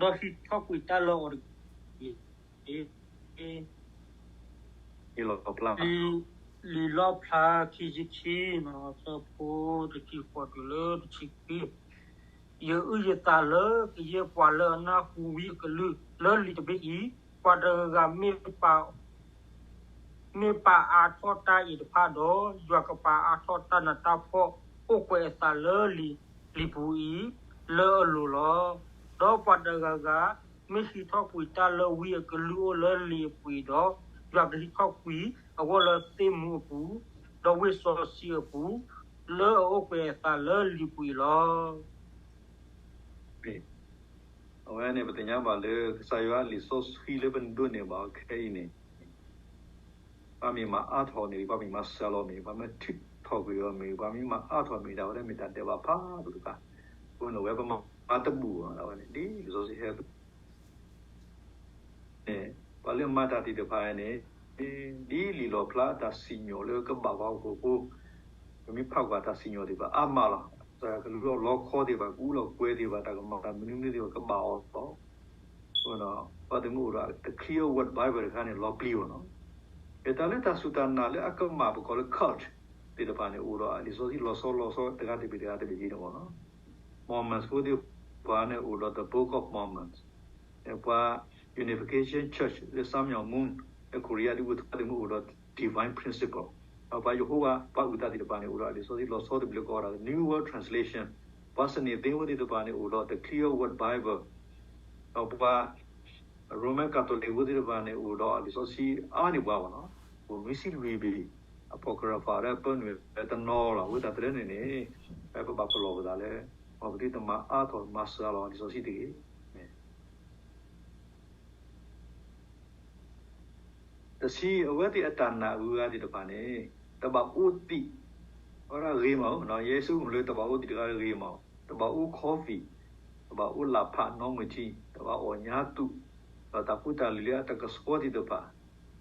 ဟံးထီၣ်ကွံာ်တၢ်လၢအီၤတက့ၢ်. လံာ်လီၣ်ဖျါ ခံဆံခံ အဆၢဖိတဆံဃိးတုၤလၢတဆံခွံ. ယအုၣ်ယသးလၢကယဲၢ်ပှၤလၢအနၢ်ဟူဝံအကလုၢ်လၢလံာ်တဘ့ၣ်အံၤ, ပှၤတဂၤဂၤ မ့ၢ်ပာ်အါထီၣ်တၢ်အံၤတဖၣ်ဒီး, ယွၤကပာ်အါထီၣ်တၢ်နးတၢ်ဖှီၣ်အိၣ်ကွဲးအသးလၢလံာ်ပူၤအံၤ လၢအလိၤလီၤ. ဒီးပှၤတဂၤဂၤ မ့ၢ်ဟံးထီၣ်ကွံာ်တၢ်လၢဝံအကလုၢ်အိၣ်လၢလံာ်အပူၤအံၤဒီး, ယွၤကဟံးထီၣ်ကွံာ်အဂီၢ်လၢသ့ၣ်မူအပူၤ, ဒီးဝ့ၢ်စီဆှံအပူၤ, လၢအအိၣ်ကွဲးအသးလၢလံာ်ပူၤအံၤလီၤ. အဝဲန့ၣ် ပသ့ၣ်ညါဘၣ်လၢ ကစၢ်ယွၤလံာ်စီဆှံလၢပဒိးန့ၢ်ဘၣ်ခဲအံၤန့ၣ်, ပှၤမ့ၢ်မၤအါထီၣ်န့ၣ်, ပှၤမ့ၢ်မၤစှၤလီၤမ့ၢ်, ပှၤမ့ၢ်ထုးထီၣ်ကွံာ်အီၤမ့ၢ်, ပှၤမ့ၢ်မၤအါထီၣ်မ့ၢ်ဒၣ်ဝဲလၢမ့ၢ်တၢ်ဒဲးဘးဖးဒိၣ်တဖၣ်, အဃိန့ၣ်အဝဲပမၤတဘူၣ်အီၤဒၣ်ဝဲန့ၣ်, ဒ်လံာ်စီဆှံဟဲ န့ၣ်, ပှၤလၢမၤတၢ်သ့ၣ်တဖၣ်န့ၣ်, ဒ်လံာ်လီၣ်ဖျါအတၢ်စံၣ်ညီၣ်လၢကဘၣ်ပှၤဟီၣ်ခိၣ်ဖိ, ပမ့ၢ်ဖးကွၢ်တၢ်စံၣ်ညီၣ်သ့ၣ်တဖၣ်အါမးလီၤ. ကလူလီၢ်ခီသ့ၣ်တဖၣ်, ကလူလီၢ်ကွဲသ့ၣ်တဖၣ်, တၢ်ကမၤတၢ်မနုၤမနုၤသ့ၣ်တဖၣ် ကဘၣ်အီၤလီၤ. ပှၤတမ့ၢ်အိၣ်ဒီး The Clear Word Bible တခါန့ၣ် လီၤပျံၤအီၤလီၤ. တၢ်လၢတၢ်စူၢ်တၢ်နာ်လၢအကမၣ်ပကိးလၢ cult သ့ၣ်တဖၣ်န့ၣ် အိၣ်ဒီးလံာ်စီဆှံလီၤဆီလီၤဆီ တဂၤတဘ့ၣ်တဂၤတဘ့ၣ်န့ၣ်လီၤ. Mormons ဖိသ့ၣ်တဖၣ်န့ၣ်အိၣ်ဒီး The Book of Mormon, ပှၤ Unification Church လၢ Sun Myung Moon လၢ Korea ဒ်ဝဲသ့ၣ်တဖၣ်န့ၣ်အိၣ်ဒီး Divine Principle, ပှၤယဟိဝၤ ပှၤအုၣ်သးသ့ၣ်တဖၣ်န့ၣ် အိၣ်ဒီးလံာ်စီဆှံလီၤဆီတဘျုးကီးဒီး New World Translation, ပှၤစနေသင်းဖိသ့ၣ်တဖၣ်န့ၣ် အိၣ်ဒီး The Clear Word Bible, ဒီးပှၤ Roman Catholic ဖိသ့ၣ်တဖၣ်န့ၣ် အိၣ်ဒီးလံာ်စီဆှံအါန့ၢ်ပှၤဘၣ်လီၤ. အိၣ်နွံဆံလွံၢ်ဘ့ၣ်, Apocrypha ဒီးပၢနုာ်ဝဲတနီၤလီၤ. အဃိသတးတဖၣ်န့ၣ်န့ၣ်, ပဘၣ်ပလီၢ်ပသးလၢ ပတမၤအါထီၣ်မၤစှၤလီၤလံာ်စီဆှံတဂ့ၤ. တဆံ, အဝဲသ့ၣ်အတၢ်နာ်အဂုၤအဂၤသ့ၣ်တဖၣ်န့ၣ် တဘၣ်အိၣ်သံး, အဝဲဒၣ်ဂ့ၤမးဧိၤ, ယဲယဆိကမိၣ်လၢတဘၣ်အိၣ်သံးတဂၤဂ့ၤမး, တဘၣ်အိၣ် coffee, တဘၣ်အိၣ်လၢ်ဖးနီၢ်မုၢ်ထံ, တဘၣ်အီၣ်ညါသူၣ်, ဒီးတၢ်ဖိတၢ်လံၤလၢအတကဆှီသ့ၣ်တဖၣ်,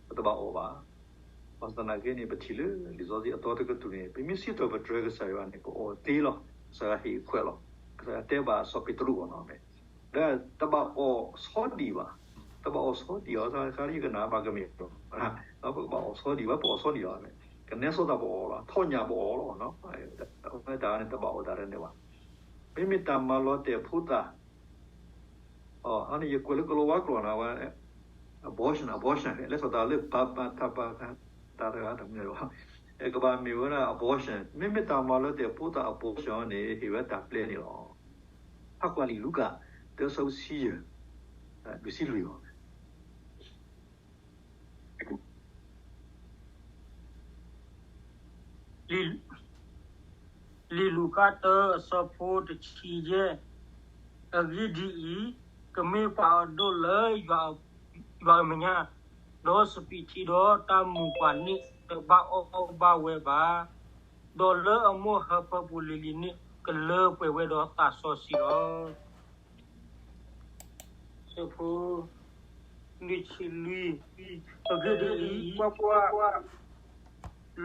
ပတဘၣ်အီၣ်ဘၣ်. ဘၣ်ဆၣ်သနာ်က့န့ၣ် ပထံၣ်လၢလံာ်စီဆှံအသီတကတြူၢ်န့ၣ် ပမ့ၢ်စံးထီၣ်ပတြၢၤကစၢ်ယွၤန့ၣ် ပအီၣ်သ့လီၤ. ကစၢ်ယွၤဟ့ၣ်အခွဲးလီၤ. ကစၢ်ယွၤတဲဘၣ်စီၤပ့းတရူးအီၤန့ၣ် ဒီးတဘၣ်အီၣ်ဆီဒံၣ်ဘၣ်, တဘၣ်အီၣ်ဆီဒံၣ်အီၤ တခါလၢယကနၣ်ဘၣ်ကမ့ၢ်လီၤ. ပကဘၣ်အီၣ်ဆီဒံၣ်ဘၣ်, ပအီၣ်ဆီဒံၣ်လီၤ. ကနဲစီၤတၢ်ပအီၣ်လီၤ, ထီၣ်ညၣ်ပအီၣ်လီၤ. အဝဲတၢ်န့ၣ်တဘၣ်အီၣ်တၢ်ဒ်န့ၣ်ဘၣ်. မ့မ့ၢ်တၢ်မၤလီၤတဲာ်ဖိသၣ် အန့ၣ်ယကွဲးလၢကလီဝါကျိာ်န့ၣ်ဝဲ, abortion, abortion လဲၤစီၤတၢ်လၢ ဘၣ်ဘၣ်တၢ်ဘၣ်တၢ်တဂၤတမံၤလီၤ. ကဘၣ်မ့ၢ်ဝဲဒၣ် abortion, မ့မ့ၢ်တၢ်မၤလီၤတဲာ်ဖိသၣ် abortion န့ၣ် ဟ့ၣ်ဝဲတၢ်ပျဲန့ၣ်လီၤ. ဟးကွၢ်လံာ်လူၤကၣ် တၢ အဆၢဖိဆံယဲၢ်, လွံၢ်ဆံလွံၢ်လီၤ. လံာ်လူၤကၣ်တၢ အဆၢဖိတဆံယဲၢ်, အဂ့ၢ်ဒ်အံၤ, ကမ့ၢ်ပှၤအဒိၣ်လၢယွၤအမဲာ်ညါ, ဒီးစပံးထံဒီးတၢ်မုာ်ပှၤန့ၣ် တဘၣ်အီၣ်ဘၣ်ဝဲဘၣ်, ဒီးလၢအမိၢ်ဟၢဖၢပူၤလံၤလံၤန့ၣ် ကလၢပှဲၤဝဲဒီးသးစီဆှံလီၤ. အဆၢဖိလွံၢ်ဆံလွံၢ်, အဂ့ၢ်ဒ်အံၤ, ကွၢ်ကွၢ်,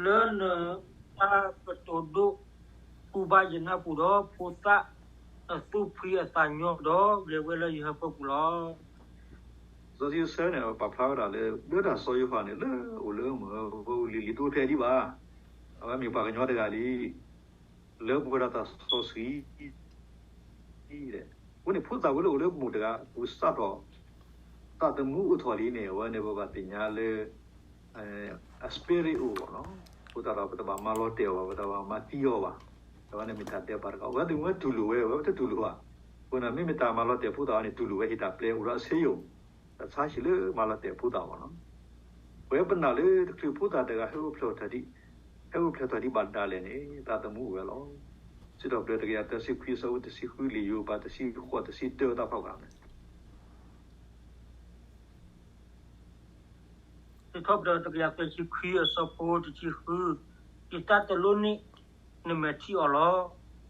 လၢနတၢ်ကတိၤဒိၣ် ကူးဘၣ်ယနၢ်ပူၤဒီး ဖိသၣ်အသူၣ်ဖှံအသးညီဒီး ဂဲၤဝဲလၢယဟၢဖၢပူၤလီၤ. စီဆှံအဆၢန့ၣ် ပာ်ဖျါဝဲဒၣ်လၢ လၢဒၢတၢ်စီၤယိၤဟၣ်န့ၣ် လၢအိၣ်လၢမုၢ်ဝဲလံၤလံၤတအိၣ်ဖျဲၣ်ဒံးဘၣ်, အဝဲမ့ၢ်ပှၤကညီတဂၤလံ လၢပှဲၤဒီးတၢ်စီဆှံ အဃိန့ၣ် ဖိသၣ်ဝဲလၢအိၣ်လၢမုၢ်တဂၤ ဝံစးထီၣ် သးသမူအိၣ်ထီၣ်လံန့ၣ် အဝဲန့ၣ်ပဘၣ်သ့ၣ်ညါလၢ အ spirit အိၣ်ဘၣ်နီၤ. အဃိသတးဒီး ပတဘၣ်မၤလီၤတဲာ်အီၤဘၣ်, ပတဘၣ်မၤသံအီၤဘၣ်. အဝဲန့ၣ်မ့ၢ်တၢ်ဒဲးဘးတခါ, အဝဲသ့ၣ်မ့ၢ်ဝဲတူၢ်လိာ်ဝဲ, အဝဲပတတူၢ်လိာ်ဘၣ်. အဃိန့ၣ် မ့မ့ၢ်တၢ်မၤလီၤတဲာ်ဖိသၣ်အံၤန့ၣ် တူၢ်လိာ်ဝဲဟ့ၣ်တၢ်ပျဲအိၣ်ဒီးအဆ့ယိၣ်, တၢ်ဆါဟံၣ်လၢမၤလီၤတဲာ်ဖိသၣ်ဘၣ်နီၤ. ပဝဲပနာ်လၢတချုးဖိသၣ်တဂၤ ဟဲအိၣ်ဖျဲၣ်ထီၣ်ဒံး, ဟဲအိၣ်ဖျဲၣ်ထီၣ်ဒံးဘၣ်ဒၣ်လဲာ်န့ၣ် သးသမူအိၣ်ဝဲလီၤ. စံးထီၣ်ပတြၢၤတကယၤသၢဆံခွံ အဆၢဖိတဆံဃု, လံာ်ယိၤဘးတဆံဃိး တဆံတၢတၢ်ဖးဂၤန့ၣ် စံးထီၣ်ပတြၢၤတကယၤသၢဆံခွံ အဆၢဖိတဆံဃု, ယတၢ်တလိၣ်န့ၣ် နမဲာ်ထံအီၤလီ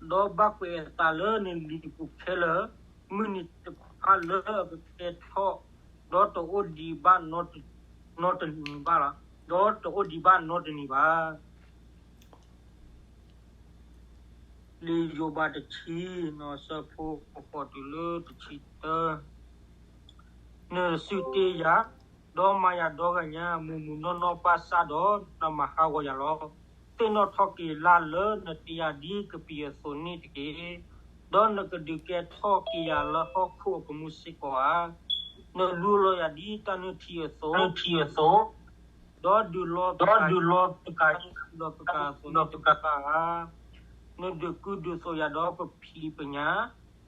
ၤ. ဒီးဘၣ်ကွဲးအသးလၢနလံာ်ပူၤခဲလၢာ်, မုၢ်နံၤတဖၣ်လၢအကကဲထီၣ်, ဒီးတအိၣ်ဒံးဘၣ်နီတနံၤဘၣ်လီၤ, ဒီးတအိၣ်ဒံးဘၣ်နီတနံၤဘၣ်. လံာ်ယိၤဘးတဆံ, အဆၢဖိဃိးတုၤလၢတဆံတၢ, နစုတ့ယၤ, ဒီးမၤယၤဒီဂၤညါ, မုၢ်မုၢ်နီၢ်နီၢ်ဘၣ်ဆၣ်ဒီး နမၤဟးဂီၤယၤလီၤ. သ့ၣ်နီၣ်ထီၣ်က့ၤလၢ်လၢနတ့ယၤဒ်ကပံာ်အသိးန့ၣ်တက့ၢ်. ဒီးနကဒုးကဲထီၣ်က့ၤယၤလၢဟီၣ်ခိၣ်အကမူၣ်စ့ၢ်ကီးဧါ. နလူလီၤယၤဒ်တၢ်နုၢ်ထံအသိး, ဒီးဒုးလီၤပကၤယံၤဒီးပကၤအသိးန့ၣ်တကပၤဧါ. နဒုးကူဒုးသိးယၤဒီးပဖံးပညၣ်,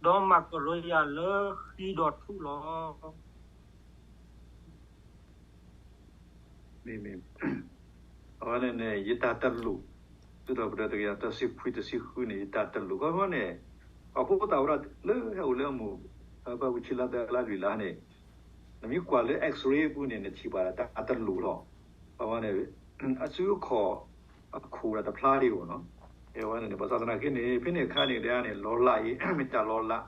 ဒီးမၤကလီယၤလၢဃံဒီးထူၣ်လီၤ. မ့မ့ၢ် အဝဲန့ၣ်န့ၣ် ယတၢ်တလိၣ်, စံးထီၣ်ပတြၢၤတကယၤသၢဆံခွံ တဆံဃုန့ၣ် ယတၢ်တလိၣ်. ခီမီန့ၣ် ပှၤဖိသၣ်ဝဲဒၣ်လၢဟဲအိၣ်လၢအမိၢ် ပှၤဝံၤခံလါသၢလါလွံၢ်လါန့ၣ် နမ့ၢ်ကွၢ်လၢ X-ray အပူၤန့ၣ် နထံၣ်ဘၣ်တၢ်တလိၣ်လီၤ. ခီမီန့ၣ် အစုအခီၣ် အခိၣ်ဒီးတဖျါဒံးဘၣ်နီၤ. အဝဲန့ၣ် ဘၣ်ဆၣ်သနာ်က့န့ၣ် ဖဲန့ၣ်အခါန့ၣ် ဒ်န့ၣ် လီၤလးအံၤ မ့ၢ်တၢ်လီၤလး.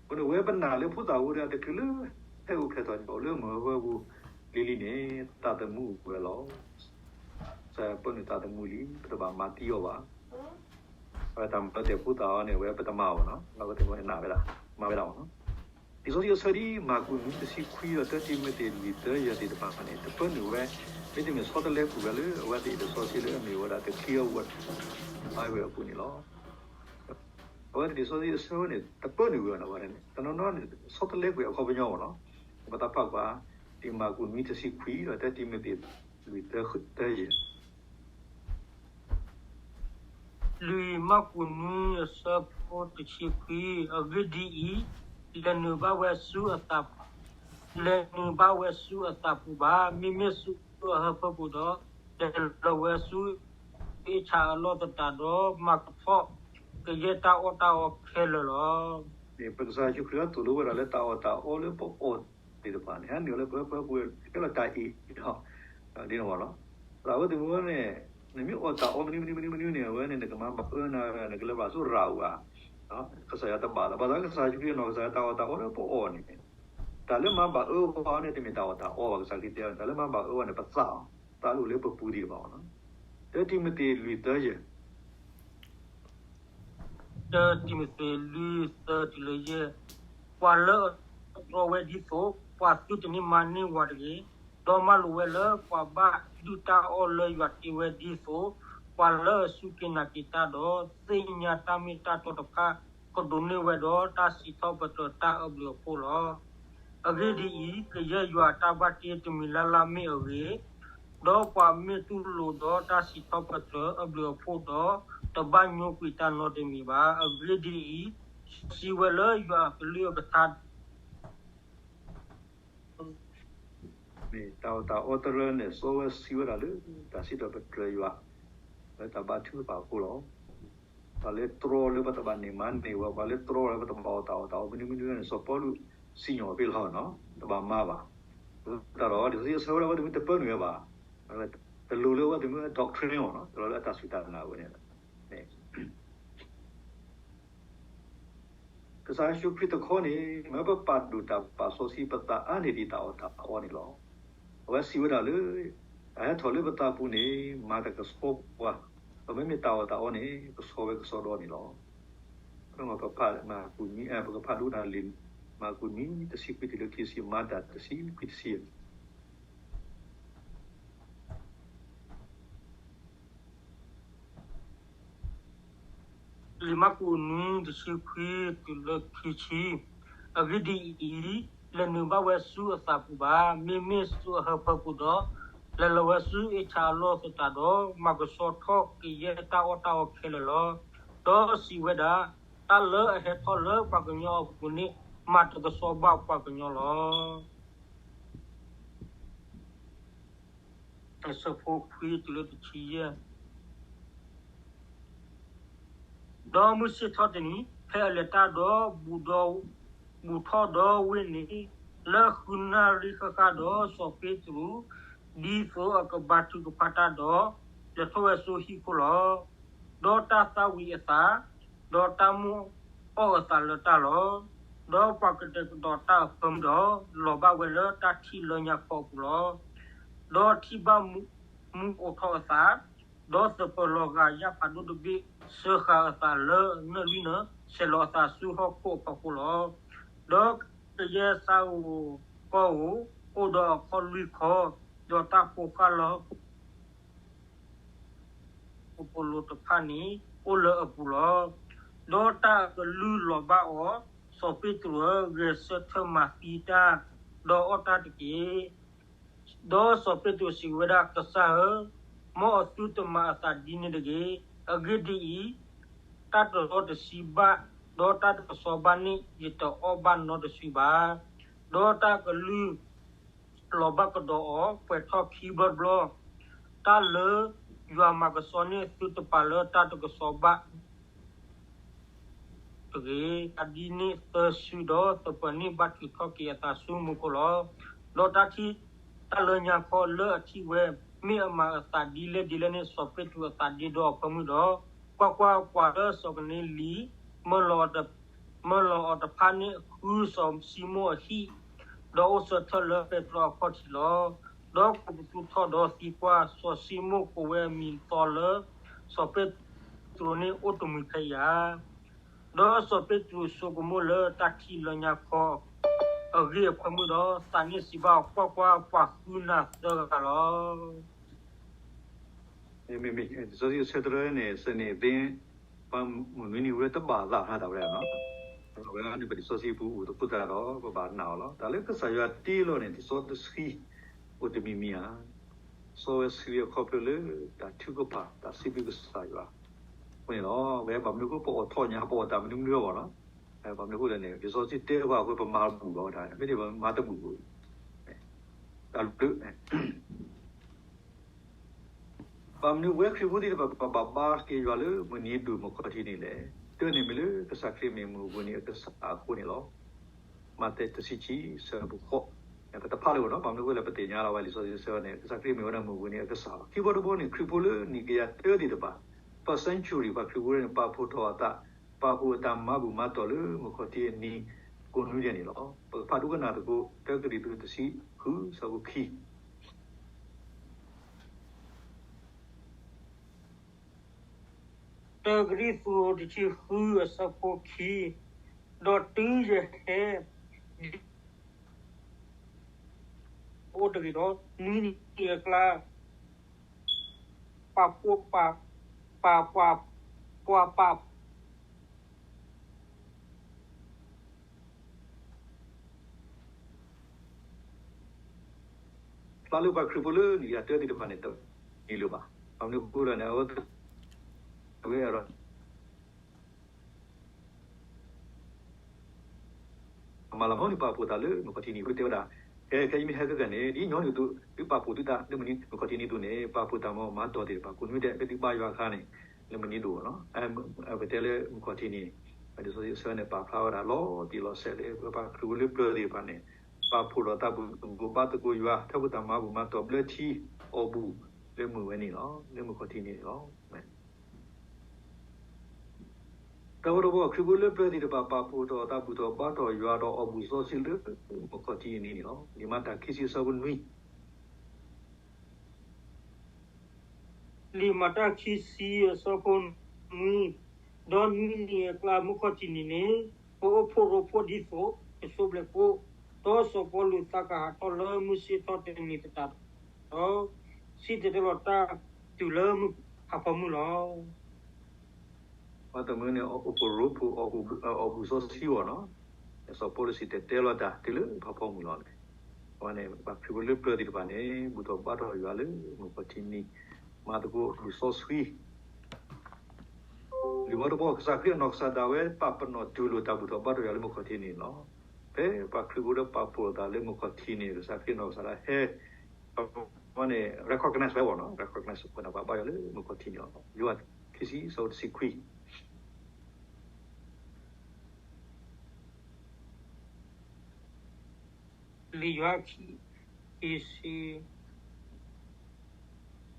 အဃိန့ၣ် ဝဲပနာ်လၢဖိသၣ်ဝဲဒၣ်တချုးလၢ ဟဲအိၣ်ဖျဲၣ်ထီၣ်ဒံးအိၣ်လၢမုၢ်ဝဲပူၤလံၤလံၤန့ၣ် သးသမူအိၣ်ဝဲလီၤ. ကစၢ်ယွၤပၢနုာ်သးသမူလံ, ပတဘၣ်မၤသံအီၤဘၣ်. အဝဲတၢ်မၤလီၤတဲာ်ဖိသၣ်အီၤန့ၣ် အဝဲပတမၤဘၣ်နီၤ, အဝဲသ့ၣ်မ့ၢ်နာ်ဝဲဒၣ်, မၤဝဲဒၣ်ဘၣ်နီၤ. လံာ်စီဆှံအဆၢဒ် မၢ်ကူးနွံ တဆံခွံဒီး တၢတံၤမသ့း လွံၢ် သၢ ယဲၢ်သ့ၣ်တဖၣ်န့ၣ် တပၢနုာ်ဝဲ, မ့တမ့ၢ်ဆီတလဲကွံာ်ဝဲလၢ အဝဲသ့ၣ်အံၤတၢ်စီဆှံလၢအမ့ၢ်ဝဲဒၣ် the clear word Bible အပူၤန့ၣ်လီၤ. အဝဲသ့ၣ်လံာ်စီဆှံအဆၢန့ၣ် တပၢနုာ်ဝဲနီၤ, အဝဲန့ၣ် တနီၤနီၤန့ၣ် ဆီတလဲကွံာ်အခီပညီဘၣ်နီၤ. ပသးပာ်ကွၢ် ဒ်မၢ်ကူးနွံ တဆံခွံဒီး တၢတံၤမသ့း လွံၢ် သၢ သၢ ယဲၢ် လွံၢ်မၢ်ကူးနွံ အဆၢဖိတဆံခွံ, အဂ့ၢ်ဒ်အံၤ, လဲၤနုာ်ဘၣ်ဝဲဆူအသး, လဲၤနုာ်ဘၣ်ဝဲဆူအသးပူၤဘၣ်. မ့မ့ၢ်ဆူအဟၢဖၢပူၤဒီး လဲၤလီၤဝဲဆူ အ့ၣ်ဆၣ်အလီၢ်သတးဒီး မၤကထီၣ်ကယဲၢ်တၢ်အီၣ်တၢ်အီခဲလၢာ်လီၤ. ပကစၢ်ယ့ၣ်ၡူးခရံာ်အသိၣ်လိဝဲဒၣ်လၢတၢ်အီၣ်တၢ်အီလၢပအီၣ်သ့ၣ်တဖၣ်န့ၣ် ဟဲနုာ်လၢပဟၢဖၢပူၤ ကဲလီၤတၢ်အံၤလီၤ. ဒ်န့ၣ်ဝဲလီၤ. သးဝဲသ့ၣ်မုၢ်ဝဲန့ၣ် နမ့ၢ်အီၣ်တၢ်အီမနုၤမနုၤမနုၤမနုၤန့ၣ် အဝဲန့ၣ် နကမၤဘၣ်အၢနၤ နကလဲၤဘၣ်ဆူရၤဝဲဧါ. ကစၢ်ယွၤတဘၣ်လီၤ. ဘၣ်ဆၣ်ကစၢ်ယ့ၣ်ၡူးခရံာ်နီၢ်ကစၢ်ယွၤ တၢ်အီၣ်တၢ်အီလၢပအီၣ်န့ၣ် တၢ်လၢမၤဘၣ်အၢပှၤအီၤန့ၣ် တမ့ၢ်တၢ်အီၣ်တၢ်အီဘၣ်. ကစၢ်ခရံာ်တဲဝဲ တၢ်လၢမၤဘၣ်အၢပှၤန့ၣ် ပသးအီၤ, သးလိၣ်လၢပပူၤသ့ၣ်တဖၣ်လီၤ. တၢတံၤမသ့း လွံၢ် သၢ ယဲၢ် တၢတံၤမသ့း လွံၢ် သၢ တုၤလၢ ယဲၢ်, ပှၤလၢအတြီဝဲဒ်သိး ပှၤသုတန့ၢ်မါန့ၢ်ဝၤတဂ့ၤ, ဒီးမၢလိာ်ဝဲလၢ ပှၤဘၣ်ဒုၣ်တၢ်အီၣ်လၢယွၤတ့ဝဲဒ်သိး ပှၤလၢအစူၢ်က့ၤနာ်က့ၤတၢ်ဒီး သ့ၣ်ညါတၢ်မ့ၢ်တၢ်တီတဖၣ် ကဒိးန့ၢ်ဝဲဒီး တၢ်စံးထီၣ်ပတြၢၤတၢ်အဘျုးအဖှိၣ်လီၤ. အဂ့ၢ်ဒ်အံၤ, ကယဲၢ်ယွၤအတၢ်ဘၣ်တ့တမံၤလၢ်လၢ်မ့ၢ်အဂ့ၤ, ဒီးပှၤမ့ၢ်တူၢ်လိာ်ဒီးတၢ်စံးထီၣ်ပတြၢၤအဘျုးအဖှိၣ်ဒီး, တဘၣ်ညိကွံာ်တၢ်နီတမံၤဘၣ်. အဂ့ၢ်ဒ်အံၤ, စီဆှံဝဲလၢယွၤအကလုၢ်အကထါ မ့ၢ်တၢ်အီၣ်တၢ်အီတရၢန့ၣ် စီဝဲစံးဝဲဒၣ်လၢ တၢ်စံးထီၣ်ပတြၢၤယွၤ လၢတၢ်ဘါထုကဖၣ်အဃိလီၤ. ပှၤလၢတြီလၢပတဘၣ်န့ၢ်မါန့ၢ်ဝၤ, ပှၤလၢတြီလၢပတဘၣ်အီၣ်တၢ်အီၣ်တၢ်အီမနုၤမနုၤန့ၣ် စီၤပီလူးစံၣ်ညီၣ်အီၤဖဲလီၤနီၤ, တဘၣ်မၤဘၣ်. တၢ်ဒီး လံာ်စီဆှံအဆၢဝဲဒၣ် အဝဲသ့ၣ်မ့ၢ်တပၢနုာ်ဝဲဘၣ်, တလိၣ်လၢအဝဲသ့ၣ်မ့ၢ် doctrine အီၤနီၤ, တလိၣ်လၢအတၢ်စူၢ်တၢ်နာ်ဝဲန့ၣ် ကစၢ်ယ့ၣ်ၡူးခရံာ်တခီန့ၣ် မ့ၢ်ပပာ်ဒိၣ်တၢ်ပာ်စီဆှံပသးအါန့ၢ်ဒံးတၢ်အီၣ်တၢ်အီန့ၣ်လီၤ. အဝဲစံးဝဲဒၣ်လၢ တၢ်ဟဲထီၣ်လၢပသးပူၤန့ၣ် မၤတၢ်ကဆှီပှၤ ပမ့မ့ၢ်တၢ်အီၣ်တၢ်အီန့ၣ် ပဆီဝဲကစီဒီန့ၣ်လီၤ. ပကဖးမၤကူးနွံ ပကဖးဒိကနၣ်လံာ် မၤကူးနွံ တဆံခွံတုၤလၢခံဆံ မၤတၢ်တဆံခွံတဆံ လံာ်မၢ်ကူးနွံ တဆံခွံ တုၤလၢခံဆံ, အဂ့ၢ်ဒ်အံၤ, လဲၤနုာ်ဘၣ်ဝဲဆူအသးပူၤဘၣ်, မ့မ့ၢ်ဆူအဟၢဖၢပူၤဒီး, လဲၤလီၤဝဲဆူအ့ၣ်ဆၣ်အလီၢ်သတးဒီး, မၤကဆှီထီၣ်ကယဲၢ်တၢ်အီၣ်တၢ်အီခဲလၢာ်လီၤ. ဒီးစံးဝဲဒၣ်, တၢ်လၢအဟဲထီၣ်လၢပှၤကညီအပူၤန့ၣ်, မၤတကဆှီဘၣ်ပှၤကညီလီၤ. အဆၢဖိခွံတုၤလၢတဆံယဲၢ်. ဒီးမုၢ်ဆ့ၣ်ထီၣ်တနံၤ, ဖဲအလဲၤတၢ်ဒီး ဘူးထီၣ်ဒီးဝ့ၢ်န့ၣ်, လၢဃုနၣ်ရံၣ်ဃၣ်ဃၣ်ဒီးစီၤပ့းတရူး, ဒ်သိးအကဘါထုကဖၣ်တၢ်ဒီး, လဲၤထီၣ်ဝဲဆူဟံၣ်ခိၣ်လီၤ. ဒီးတၢ်သၣ်ဝံၤအသး, ဒီးတၢ်မိၣ်အီၣ်အသးလၢတၢ်လီၤ. ဒီးပှၤကတဲာ်ကတီၤတၢ်အဖၢမုၢ်ဒီး, လီၤဘၣ်ဝဲလၢတၢ်ထံၣ်လၢညါခီအပူၤလီၤ. ဒီးထံၣ်ဘၣ်မူအိၣ်ထီၣ်အသး, ဒီးသပၢၤလီၤဂာ်ယၣ်ဖးဒိၣ်တဘ့ၣ်, စၢဃာ်အသးလၢနၢၣ်လွံၢ်နၢၤ, ဆဲးလီၤအသးဆူဟီၣ်ခိၣ်အဖီခိၣ်လီၤ. ဒီးကယဲၢ်စၢ်ဧိၤကီၢ်ဧိၤ, အိၣ်ဒီးအခီၣ်လွံၢ်ခီ, ဒီးတၢ်ဖိဃၢ်လၢ ပပိာ်လိၤတဖၣ်န့ၣ် အိၣ်လၢအပူၤလီၤ. ဒီးတၢ်အကလုၢ်လီၤဘၣ်အီၤ, စီၤပ့းတရူးဧၢ, ဂဲၤဆၢထၢၣ်မၤသံတၢ်, ဒီးအီၣ်တၢ်တက့ၢ်. ဒီးစီၤပ့းတရူးစံးဝဲဒၣ်, ကစၢ်ဧၢ, မ်အသုတမၤအသးဒ်န့ၣ်တဂ့ၤ. အဂ့ၢ်ဒ်အံၤ, တၢ်တလီၢ်တဆံဘၣ်, ဒီးတၢ်တကဆှီဘၣ်န့ၣ် ယတအီၣ်ဘၣ်နီတစုဘၣ်. ဒီးတၢ်အကလုၢ် လီၤဘၣ်ကဒီးအီၤ, ပှဲၤထီၣ်ခံဘျီတဘျီ, တၢ်လၢယွၤမၤကဆှီန့ၣ် သုတပာ်လၢတၢ်တကဆှီဘၣ်တဂ့ၤ. အဒ်န့ၣ်သၢစုဒီး သပၢၤန့ၣ်ဘၣ်ထုးထီၣ်က့ၤအသးဆူမူခိၣ်လီၤ. ဒီးတၢ်ထံၣ်တၢ်လၢညါခီလၢအထံၣ်ဝဲ, မ့ၢ်အမၤအသးဒ်လဲၣ်ဒ်လဲၣ်န့ၣ် စီၤပ့းတရူးအသးဒ့ဒီအဖၢမုၢ်ဒီး, ကွၢ်ကွၢ်, ပှၤလၢစီၤကနံလံ, မၢလီၤအီၤတဖၣ်န့ၣ် ဃုစီၤၡံမိၣ်အဟံၣ်, ဒီးအိၣ်ဆၢထၢၣ်လၢပဲတြီအခီၣ်ထံးလီၤ. ဒီးကိးပသူထီၣ်ဒီးသံကွၢ်, စီၤၡံမိၣ်ကိးဝဲအမံၤသီလၢ စီၤပ့းတရူးန့ၣ်အိၣ်တမှံၤဖဲအံၤဧါ. ဒီးစီၤပ့းတရူးဆိကမိၣ်လၢတၢ်ထံၣ်လၢညါခီအဂ့ၢ်အဖၢမုၢ်ဒီး သးန့ၣ်စံးဘၣ်အီၤ, ကွၢ်ကွၢ်, ပှၤဃုနၤသၢဂၤလီၤ. မ့မ့ၢ် လံာ်စီဆှံအဆၢတရၢန့ၣ် စန့ၣ်သ့ ပှၤမုၢ်နွံနံၤဝဲတဘၣ်သးနၤတၢ်ဝဲဒၣ်နီၤ. အဝဲန့ၣ် ပလံာ်စီဆှံပူၤအိၣ်သကိးတၢ်ဒီး ပဘၣ်နာ်အီၤလီၤ. တၢ်လၢကစၢ်ယွၤတ့လီၤန့ၣ် လံာ်စီဆှံအိၣ်တမံၤမံၤဧါ. စီဝဲဆှံအခီဖျိလၢ တၢ်ထုကဖၣ် တၢ်စံးဘျုးကစၢ်ယွၤအဃိန့ၣ်လီၤ. ဝဲဘၣ်မနုၤအဃိ ပအိးထီၣ်ညါ ပအီၣ်တၢ်မနုၤမနုၤအဂီၢ်လီၤ. ဘၣ်မနုၤအဃိလဲၣ်န့ၣ် လံာ်စီဆှံတဲပှၤအဃိ ပမၤတဘူၣ်ဘၣ်ဝဲဒၣ် မ့ၢ်န့ၣ်ပမၤတဘူၣ်ဘၣ် တၢ်ဘျုး ဘၣ်မနုၤဝဲခရံာ်ဖိသ့ၣ်တဖၣ် ပဘၣ်ဘါက့ၤယွၤလၢမုၢ်နံၤဒိၣ်မုၢ်ခီၣ်ထံးန့ၣ်လဲၣ်. တၢ်န့ၣ်မ့ၢ်လၢကစၢ်ခရံာ်မ့ၢ်မုၢ်ဂီၤနံၤအကစၢ်အဃိန့ၣ်လီၤ. မးသဲတဆံခံ ဆၢဖိဃိး ပတဖးလၢၤဘၣ်နီၤ, ဘၣ်မနုၤအဃိလဲၣ် ပသ့ၣ်ညါလီၤဝဲလံာ်စီဆှံဆၢန့ၣ် ကစၢ်ခရံာ်မ့ၢ်ဝဲဒၣ်မုၢ်ဂီၤနံၤအကစၢ်လီၤ. ခံဘျီတဘျီန့ၣ် ခရံာ်ဖိလၢနံၣ်ကယၤတၢသ့ၣ်တဖၣ် first century ပှၤခရံာ်ဖိန့ၣ် ပာ်ဖှိၣ်ထီၣ်အသး ပာ်ဖှိၣ်အတၢ်မၤဘူၣ်မၤတီၢ်လၢမုၢ်ခီၣ်ထံးအနံၤကိးနွံဒဲးန့ၣ်လီၤ. ပကဖးဒိကနၣ်သကိး တၢကရံၣ်သူးတဆံဃု ဆၢဖိခံ တၢကရံၣ်သူးတဆံဃုအဆၢဖိခံ, ဒီးတုၤယဟဲ ဒ်အိၣ်တဂ့ၤဒီး နွံနံၤအကျါ ပာ်ဖှိၣ်ပာ် ပာ် ပှၤ ပှၤပာ် ဖျါလၢပှၤခရံာ်ဖိလၢနံၣ်ကယၤတၢသ့ၣ်တဖၣ်န့ၣ် တမံၤလၢၤဘၣ်. ဘၣ်မနုၤအဃိလဲၣ်န့ၣ် အဝဲ အဝဲ မၤလၤမီၢ်န့ၣ် ပာ်ဖှိၣ်သးလၢမုၢ်ခီၣ်ထံးနံၤ အဃိတဲဝဲဒၣ်, ခဲ ခဲအံၤမ့ၢ်ဟဲခဲကနံၣ်န့ၣ် ဒ်ညီနုၢ်သု သုပာ်ဖှိၣ်သုသးလၢမုၢ်ခီၣ်ထံးနံၤအသိးန့ၣ် ပာ်ဖှိၣ်တၢ်မၤဘူၣ်မၤတီၢ်သ့ၣ်တဖၣ် ကိးနွံဒဲး ဖဲသုဘါယွၤအခါန့ၣ် လၢမုၢ်နံၤဒိၣ်နီၤ ပတဲလၢမုၢ်ခီၣ်ထံးနံၤ လံာ်စီဆှံအဆၢန့ၣ် ပာ်ဖျါဝဲဒၣ်လီၤတံၢ်လီၤဆဲးလၢ ပပှၤခရံာ်ဖိလၢပျၢၤသ့ၣ်တဖၣ်န့ၣ် ပာ်ဖှိၣ်ဒီးတၢ်ဘူၣ်သကိးဘါသကိးယွၤ ထၢဖှိၣ်တၢ်မၤဘူၣ်မၤတီၢ်ဘျၢထံအီၣ်ဘူၣ် လၢမုၢ်ဝဲန့ၣ်လီၤ လၢမုၢ်ခီၣ်ထံးနံၤန့ၣ်လီၤ. တၢ်ဝဲတဘျီ ခရံာ်ဖိလၢပျၢၤသ့ၣ်တဖၣ် ပာ်ဖှိၣ်ထီၣ်တၢ်ဘူၣ်ထီၣ်ဘါထီၣ်ယွၤဒီးအီၣ်ဘူၣ်စီဆှံလၢမုၢ်ခီၣ်ထံးနံၤန့ၣ်လီၤ. လံာ်မၤတၢ်ခံဆံအဆၢဖိနွံ လံာ်မၤတၢ်ခံဆံအဆၢဖိနွံ, ဒီးနွံနံၤအကျါမုၢ်ခီၣ်ထံးနံၤန့ၣ်, ပအိၣ်ဖှိၣ်ရိဖှိၣ်ဒ်သိးပဆိဘျဲၣ်ကိၣ်, ဒီးစီၤပီလူးသးကဟးထီၣ်လၢမုၢ်ဆ့ၣ်ထီၣ်တနံၤသတးဒီး, စံၣ်တဲၤတဲလီၤတၢ်တုၤလၢမုၢ်ဖးဖီမုၢ်လီၤ. ပှၤတမုၢ်န့ၣ် အိၣ်ဖှိၣ်ရိဖှိၣ်အီၣ်ဘူၣ်စီဆှံအီၤနီၤ, စီၤပီလူးစံၣ်တဲၤတဲလီၤတၢ်တုၤလၢဖးဖီမုၢ်လီၤန့ၣ်, အဝဲန့ၣ် ပှၤခရံာ်ဖိလၢပျၢၤသ့ၣ်တဖၣ်န့ၣ် ဘူၣ်ထီၣ်ဘါထီၣ်ယွၤလၢမုၢ်ခီၣ်ထံးနံၤ, မၤသကိးအီၣ်ဘူၣ်စီဆှံ လံာ်ဝါတဘီ ကစၢ်ခရံာ်အနီၢ်ကစၢ်ဒၣ်ဝဲ ပာ်ပနီၣ်တူၢ်လိာ်တၢ်ဘူၣ်ထီၣ်ဘါထီၣ်ယွၤလၢမုၢ်ခီၣ်ထံးနံၤန့ၣ်လီၤ. ဖဲပှၤခရံာ်ဖိဒီးပာ်ဖှိၣ်အသးလၢမုၢ်ခီၣ်ထံးနံၤန့ၣ် ကစၢ်ခရံာ်အနီၢ်ကစၢ်ဒၣ်ဟဲ, အဝဲန့ၣ် recognize ဝဲဘၣ်နီၤ, recognize ဝဲဒၣ်ပှၤဘါယွၤလၢမုၢ်ခီၣ်ထံးနံၤလီၤ. ယိၤဟၣ်ခံဆံ အဆၢဖိတဆံခွံ လံာ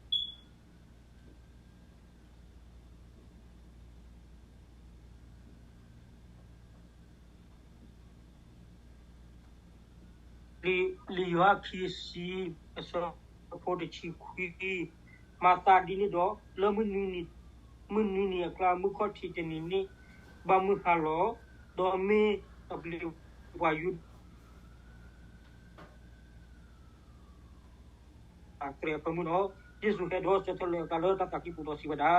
်ယိၤဟၣ်ခံဆံ လံာ်ယိၤဟၣ်ခံဆံ အဆၢဖိတဆံခွံ, မၤသးဒ်န့ၣ်ဒီး လၢမုၢ်နွံနံၤအကျါ မုၢ်ခီၣ်ထံးတနံၤန့ၣ် ဘၣ်မုၢ်ဟါလီၤ, ဒီးမ့ၢ်အပျ့ၤပှၤယူဒၤ အကြဲးအဖၢမုၢ်ဒီး, ယ့ၣ်ၡူးဟဲဒီးဆၢထၢၣ်လၢအသးလၢတၢ်သးကံၢ်ပူၤဒီးစံးဝဲဒၣ်,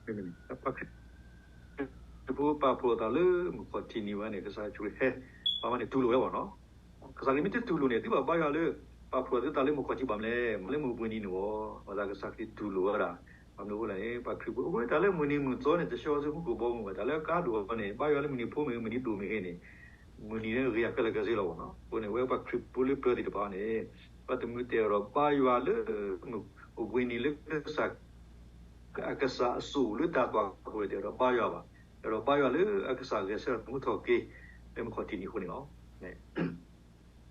ပှၤခရံာ်ဖိပာ်ဖှိၣ်အသးလၢမုၢ်ခီၣ်ထံးနံၤဝဲန့ၣ် ကစၢ်ခရံာ်ဟဲ, ပှၤဝဲန့ၣ်တူၢ်လိာ်ဝဲဘၣ်နီၤ. ကစၢ်ခရံာ်မ့ၢ်တတူၢ်လိာ်န့ၣ် သုဘၣ်ဘါယွၤလၢ ပာ်ဖှိၣ်သုသးလၢမုၢ်ခီၣ်ထံးဘၣ်မလဲၣ်, မ့ၢ်လၢမုၢ်ဘှံးနံၤန့ၣ်ဝဲ, ဝဲဒၣ်ကစၢ်ခရံာ်တူၢ်လိာ်ဝဲဒၣ်, ဘၣ်မနုၤအဃိလဲၣ်န့ၣ် ပှၤခရံာ်ဖိအဝဲတၢ်လၢမုၢ်နံၤမုၢ်သီန့ၣ် တဆှီဆူမူခိၣ်ဘီမုၢ်ဘၣ်, တၢ်လၢကါဒိၣ်န့ၣ် ဘါယွၤလၢမုၢ်နံၤဖိမ့ၢ်ဂ့ၤ မုၢ်နံၤဒိၣ်မ့ၢ်ဂ့ၤန့ၣ် မုၢ်နံၤန့ၣ်ဂ့ၤအခဲလၢာ်ခဲဆ့လီၤဘၣ်နီၤ. အဃိန့ၣ် အဝဲပှၤခရံာ်ဖိလၢပျၢၤသ့ၣ်တဖၣ်န့ၣ် ပတမုၢ်တဲအီၤဒီးဘါယွၤလၢ မုၢ်ဘှံးနံၤလၢကစၢ် အကစၢ်အစိၣ်လၢတၢ်သွၣ်ခိၣ်တဲအီၤဒီးဘါယွၤဘၣ်, တဲအီၤဒီးဘါယွၤလၢအကစၢ်ဂဲၤဆၢထၢၣ်သမူထီၣ်က့ၤ လၢမုၢ်ခီၣ်ထံးနံၤအဃိန့ၣ်လီၤ.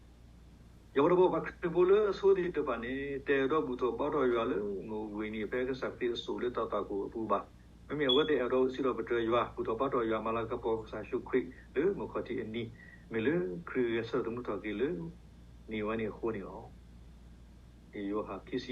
ယဝဲတဘျီ ပှၤခရံာ်ဖိလၢအဆိသ့ၣ်တဖၣ်န့ၣ် တအဲၣ်ဒိးဘူၣ်ထီၣ်ဘါထီၣ်ယွၤလၢမုၢ်ဘှံးနံၤ ဖဲကစၢ်ခရံာ်အစိၣ်လၢတၢ်သွၣ်ခိၣ်အပူၤဘၣ်. မ့မ့ၢ်အဝဲသ့ၣ်အဲၣ်ဒိးစံးထီၣ်ပတြၢၤယွၤ ဘူၣ်ထီၣ်ဘါထီၣ်ယွၤ မၤလၤကပီၤကစၢ်ယ့ၣ်ၡူးခရံာ်လၢမုၢ်ခီၣ်ထံးအနံၤ, မ့ၢ်လၢခရံာ်ဂဲၤဆၢထၢၣ်သမူထီၣ်က့ၤလၢ နံၤဝဲန့ၣ်အဃိန့ၣ်လီၤ. ယိၤဟၣ်ခံဆံ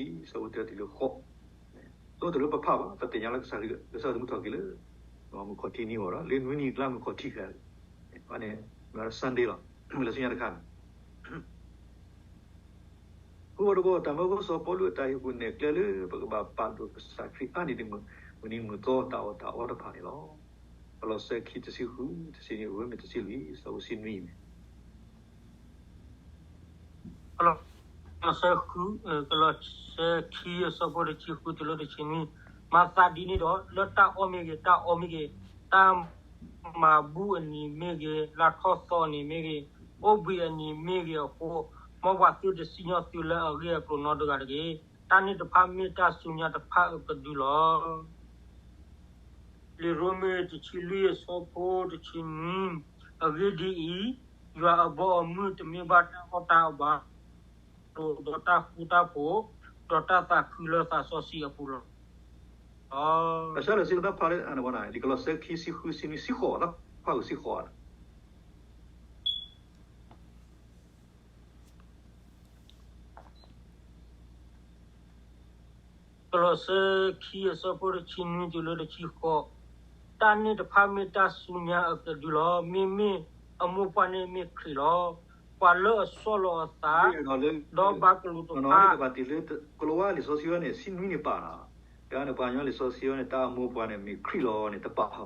အဆၢဖိတၢတုၤလၢဃိး, တအိၣ်တလၢပဖးဘၣ်, ပသ့ၣ်ညါလၢကစၢ်ခရံာ်ဂဲၤဆၢထၢၣ်သမူထီၣ်က့ၤလၢ မုၢ်ခီၣ်ထံးနံၤအဂီၢ်ဒီး လၢနွံနံၤအကျါမုၢ်ခီၣ်ထံးခဲအံၤန့ၣ် မ့ၢ်ဝဲဒၣ် Sunday လီၤ, မ့ၢ်လၢဆူညါတခါန့ၣ် အဃိတဘျီ တၢ်မၢဖိစီၤပီလူးအတၢ်ဟ့ၣ်ကူၣ်နဲၣ်ကျဲလၢ ပကဘၣ်ပာ်ဒိၣ်ကစၢ်ခရံာ်အါန့ၢ်ဒံးမုၢ်နံၤမုၢ်သီတၢ်အီၣ်တၢ်အီတဖၣ်န့ၣ်လီၤ. ကလီးစဲခံ တဆံဃု တဆံနွံ ဝဲမ့ၢ်တဆံလွံၢ် အဆၢဖိတဆံနွံန့ၣ် ကလီးစဲ ကလီးစဲခံ အဆၢဖိတဆံဃုတုၤလၢတဆံနွံ, မၤသးဒ်န့ၣ်ဒီး လၢတၢ်အီၣ်မ့ၢ်ဂ့ၤ, တၢ်အီမ့ၢ်ဂ့ၤ, တၢ်မၤဘူၣ်အနံၤမ့ၢ်ဂ့ၤ, လါထီၣ်သီအနံၤမ့ၢ်ဂ့ၤ, အိၣ်ဘှံးအနံၤမ့ၢ်ဂ့ၤအဃိ, မ်ပှၤသုတစံၣ်ညီၣ်သုလၢအဂ့ၢ်အကျိၤနီတဂၤတဂ့ၤ. တၢ်န့ၣ်တဖၣ်မ့ၢ်တၢ်ဆူညါတဖၣ်အကဒုလီၤ. လံာ်ရိမ့းတဆံလွံၢ်အဆၢဖိတဆံနွံ, အဂ့ၢ်ဒ်အံၤ, ယွၤအဘီအမုၢ်တမ့ၢ်ဘၣ်တၢ်အီၣ်တၢ်အီဘၣ်, ဒီးတၢ်ဃူတၢ်ဖိး, ဒီးတၢ်သးခုလၢသးစီဆှံအပူၤလီၤ. တၢ်ဆၢလၢာ်စံးတၢ်ဖးလၢ လံာ်ကလီးစဲခံဆံဃု ဆံနွံ ဆံဃိး တၢ်ဖးဂုာ်ဆံဃိး ကလီးစဲခံအဆၢဖိတဆံနွံတုၤလၢတဆံဃိး, တၢ်န့ၣ်တဖၣ်မ့ၢ်တၢ်ဆူညါအကဒုလီၤ. မ့မ့ၢ်အမိၢ်ပှၢ်န့ၣ်မ့ၢ်ခရံာ်လီၤ. ပှၤလၢအဆီၣ်လီၤအသး, ဒီးဘၣ်ကလူးတဖၣ်, ကလီးဝါလံာ်စီဆှံဝဲန့ၣ် ဆံနွံန့ၣ်ပာ်လီၤ. တၢ်န့ၣ်ပှၤကညီလံာ်စီဆှံဝဲန့ၣ် တၢ်အမိၢ်ပှၢ်န့ၣ်မ့ၢ်ခရံာ်လီၤန့ၣ် တပာ်လီၤ.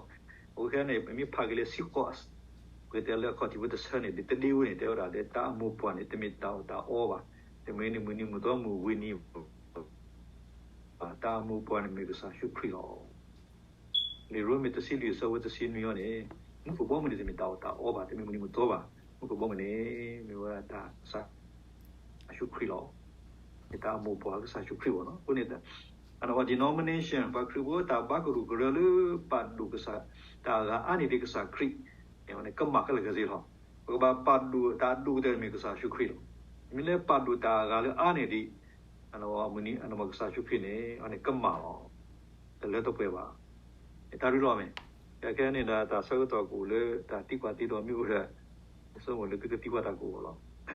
အဃိခဲန့ၣ် ပမ့ၢ်ဖးက့ၤလၢဆံဃိး ပကတဲလၢအခီၣ်ထံးဖိတဆၢန့ၣ် ဒ်တဒ့ဝဲန့ၣ် တဲဝဲဒၣ်လၢတၢ်အမိၢ်ပှၢ်န့ၣ် တမ့ၢ်တၢ်အီၣ်တၢ်အီဘၣ်, တမ့ၢ်န့ၣ်မုၢ်နံၤမုၢ်သီမုၢ်ဝ့ၤနံၤ တၢ်အမိၢ်ပှၢ်န့ၣ်မ့ၢ်ကစၢ်ယ့ၣ်ၡူးခရံာ်လီၤ. လံာ်ရိမ့းတဆံလွံၢ်အဆၢဖိတဆံနွံအံၤန့ၣ်, မူခိၣ်ဘီမုၢ်န့ၣ်တမ့ၢ်တၢ်အီၣ်တၢ်အီဘၣ်, တမ့ၢ်မုၢ်နံၤမုၢ်သီဘၣ်, မူခိၣ်ဘီမုၢ်န့ၣ် မ့ၢ်ဝဲဒၣ်တၢ်ကစၢ်ယ့ၣ်ၡူးခရံာ်လီၤ. မ့ၢ်တၢ်အမိၢ်ပှၢ်ကစၢ်ယ့ၣ်ၡူးခရံာ်လီၤ. အဃိန့ၣ် အဝဲ denomination ပှၤခရံာ်ဖိတၢ်ဘၣ်ကရူၢ်ကရၢလၢပာ်ဒိၣ်ကစၢ် တၢ်အဂၤအါန့ၢ်ဒံးကစၢ်ခရံာ်န့ၣ် ကမၣ်ခဲလၢာ်ခဲဆ့လီၤ. ပကဘၣ်ပာ်ဒိၣ်တၢ်အဒိၣ်ကတၢၢ်န့ၣ်မ့ၢ်ကစၢ်ယ့ၣ်ၡူးခရံာ်လီၤ. မ့ၢ်လၢပာ်ဒိၣ်တၢ်အဂၤလၢအါန့ၢ်ဒံး မုၢ်နံၤ ကစၢ်ယ့ၣ်ၡူးခရံာ်န့ၣ် အဝဲန့ၣ်ကမၣ်လီၤ. တလၢတပှဲၤဘၣ်. တၢ်ရ့လိာ်မ့ၢ်, ကဲခဲန့ၣ်ဒီးတၢ်ဆၢကတီၢ်ကအိၣ်လၢတၢ်သံကွၢ်သံဒိးမ့ၢ်အိၣ်ဒီး, ယဆိကမိၣ်လၢသုကသံကွၢ်တၢ်ကအိၣ်လီၤ.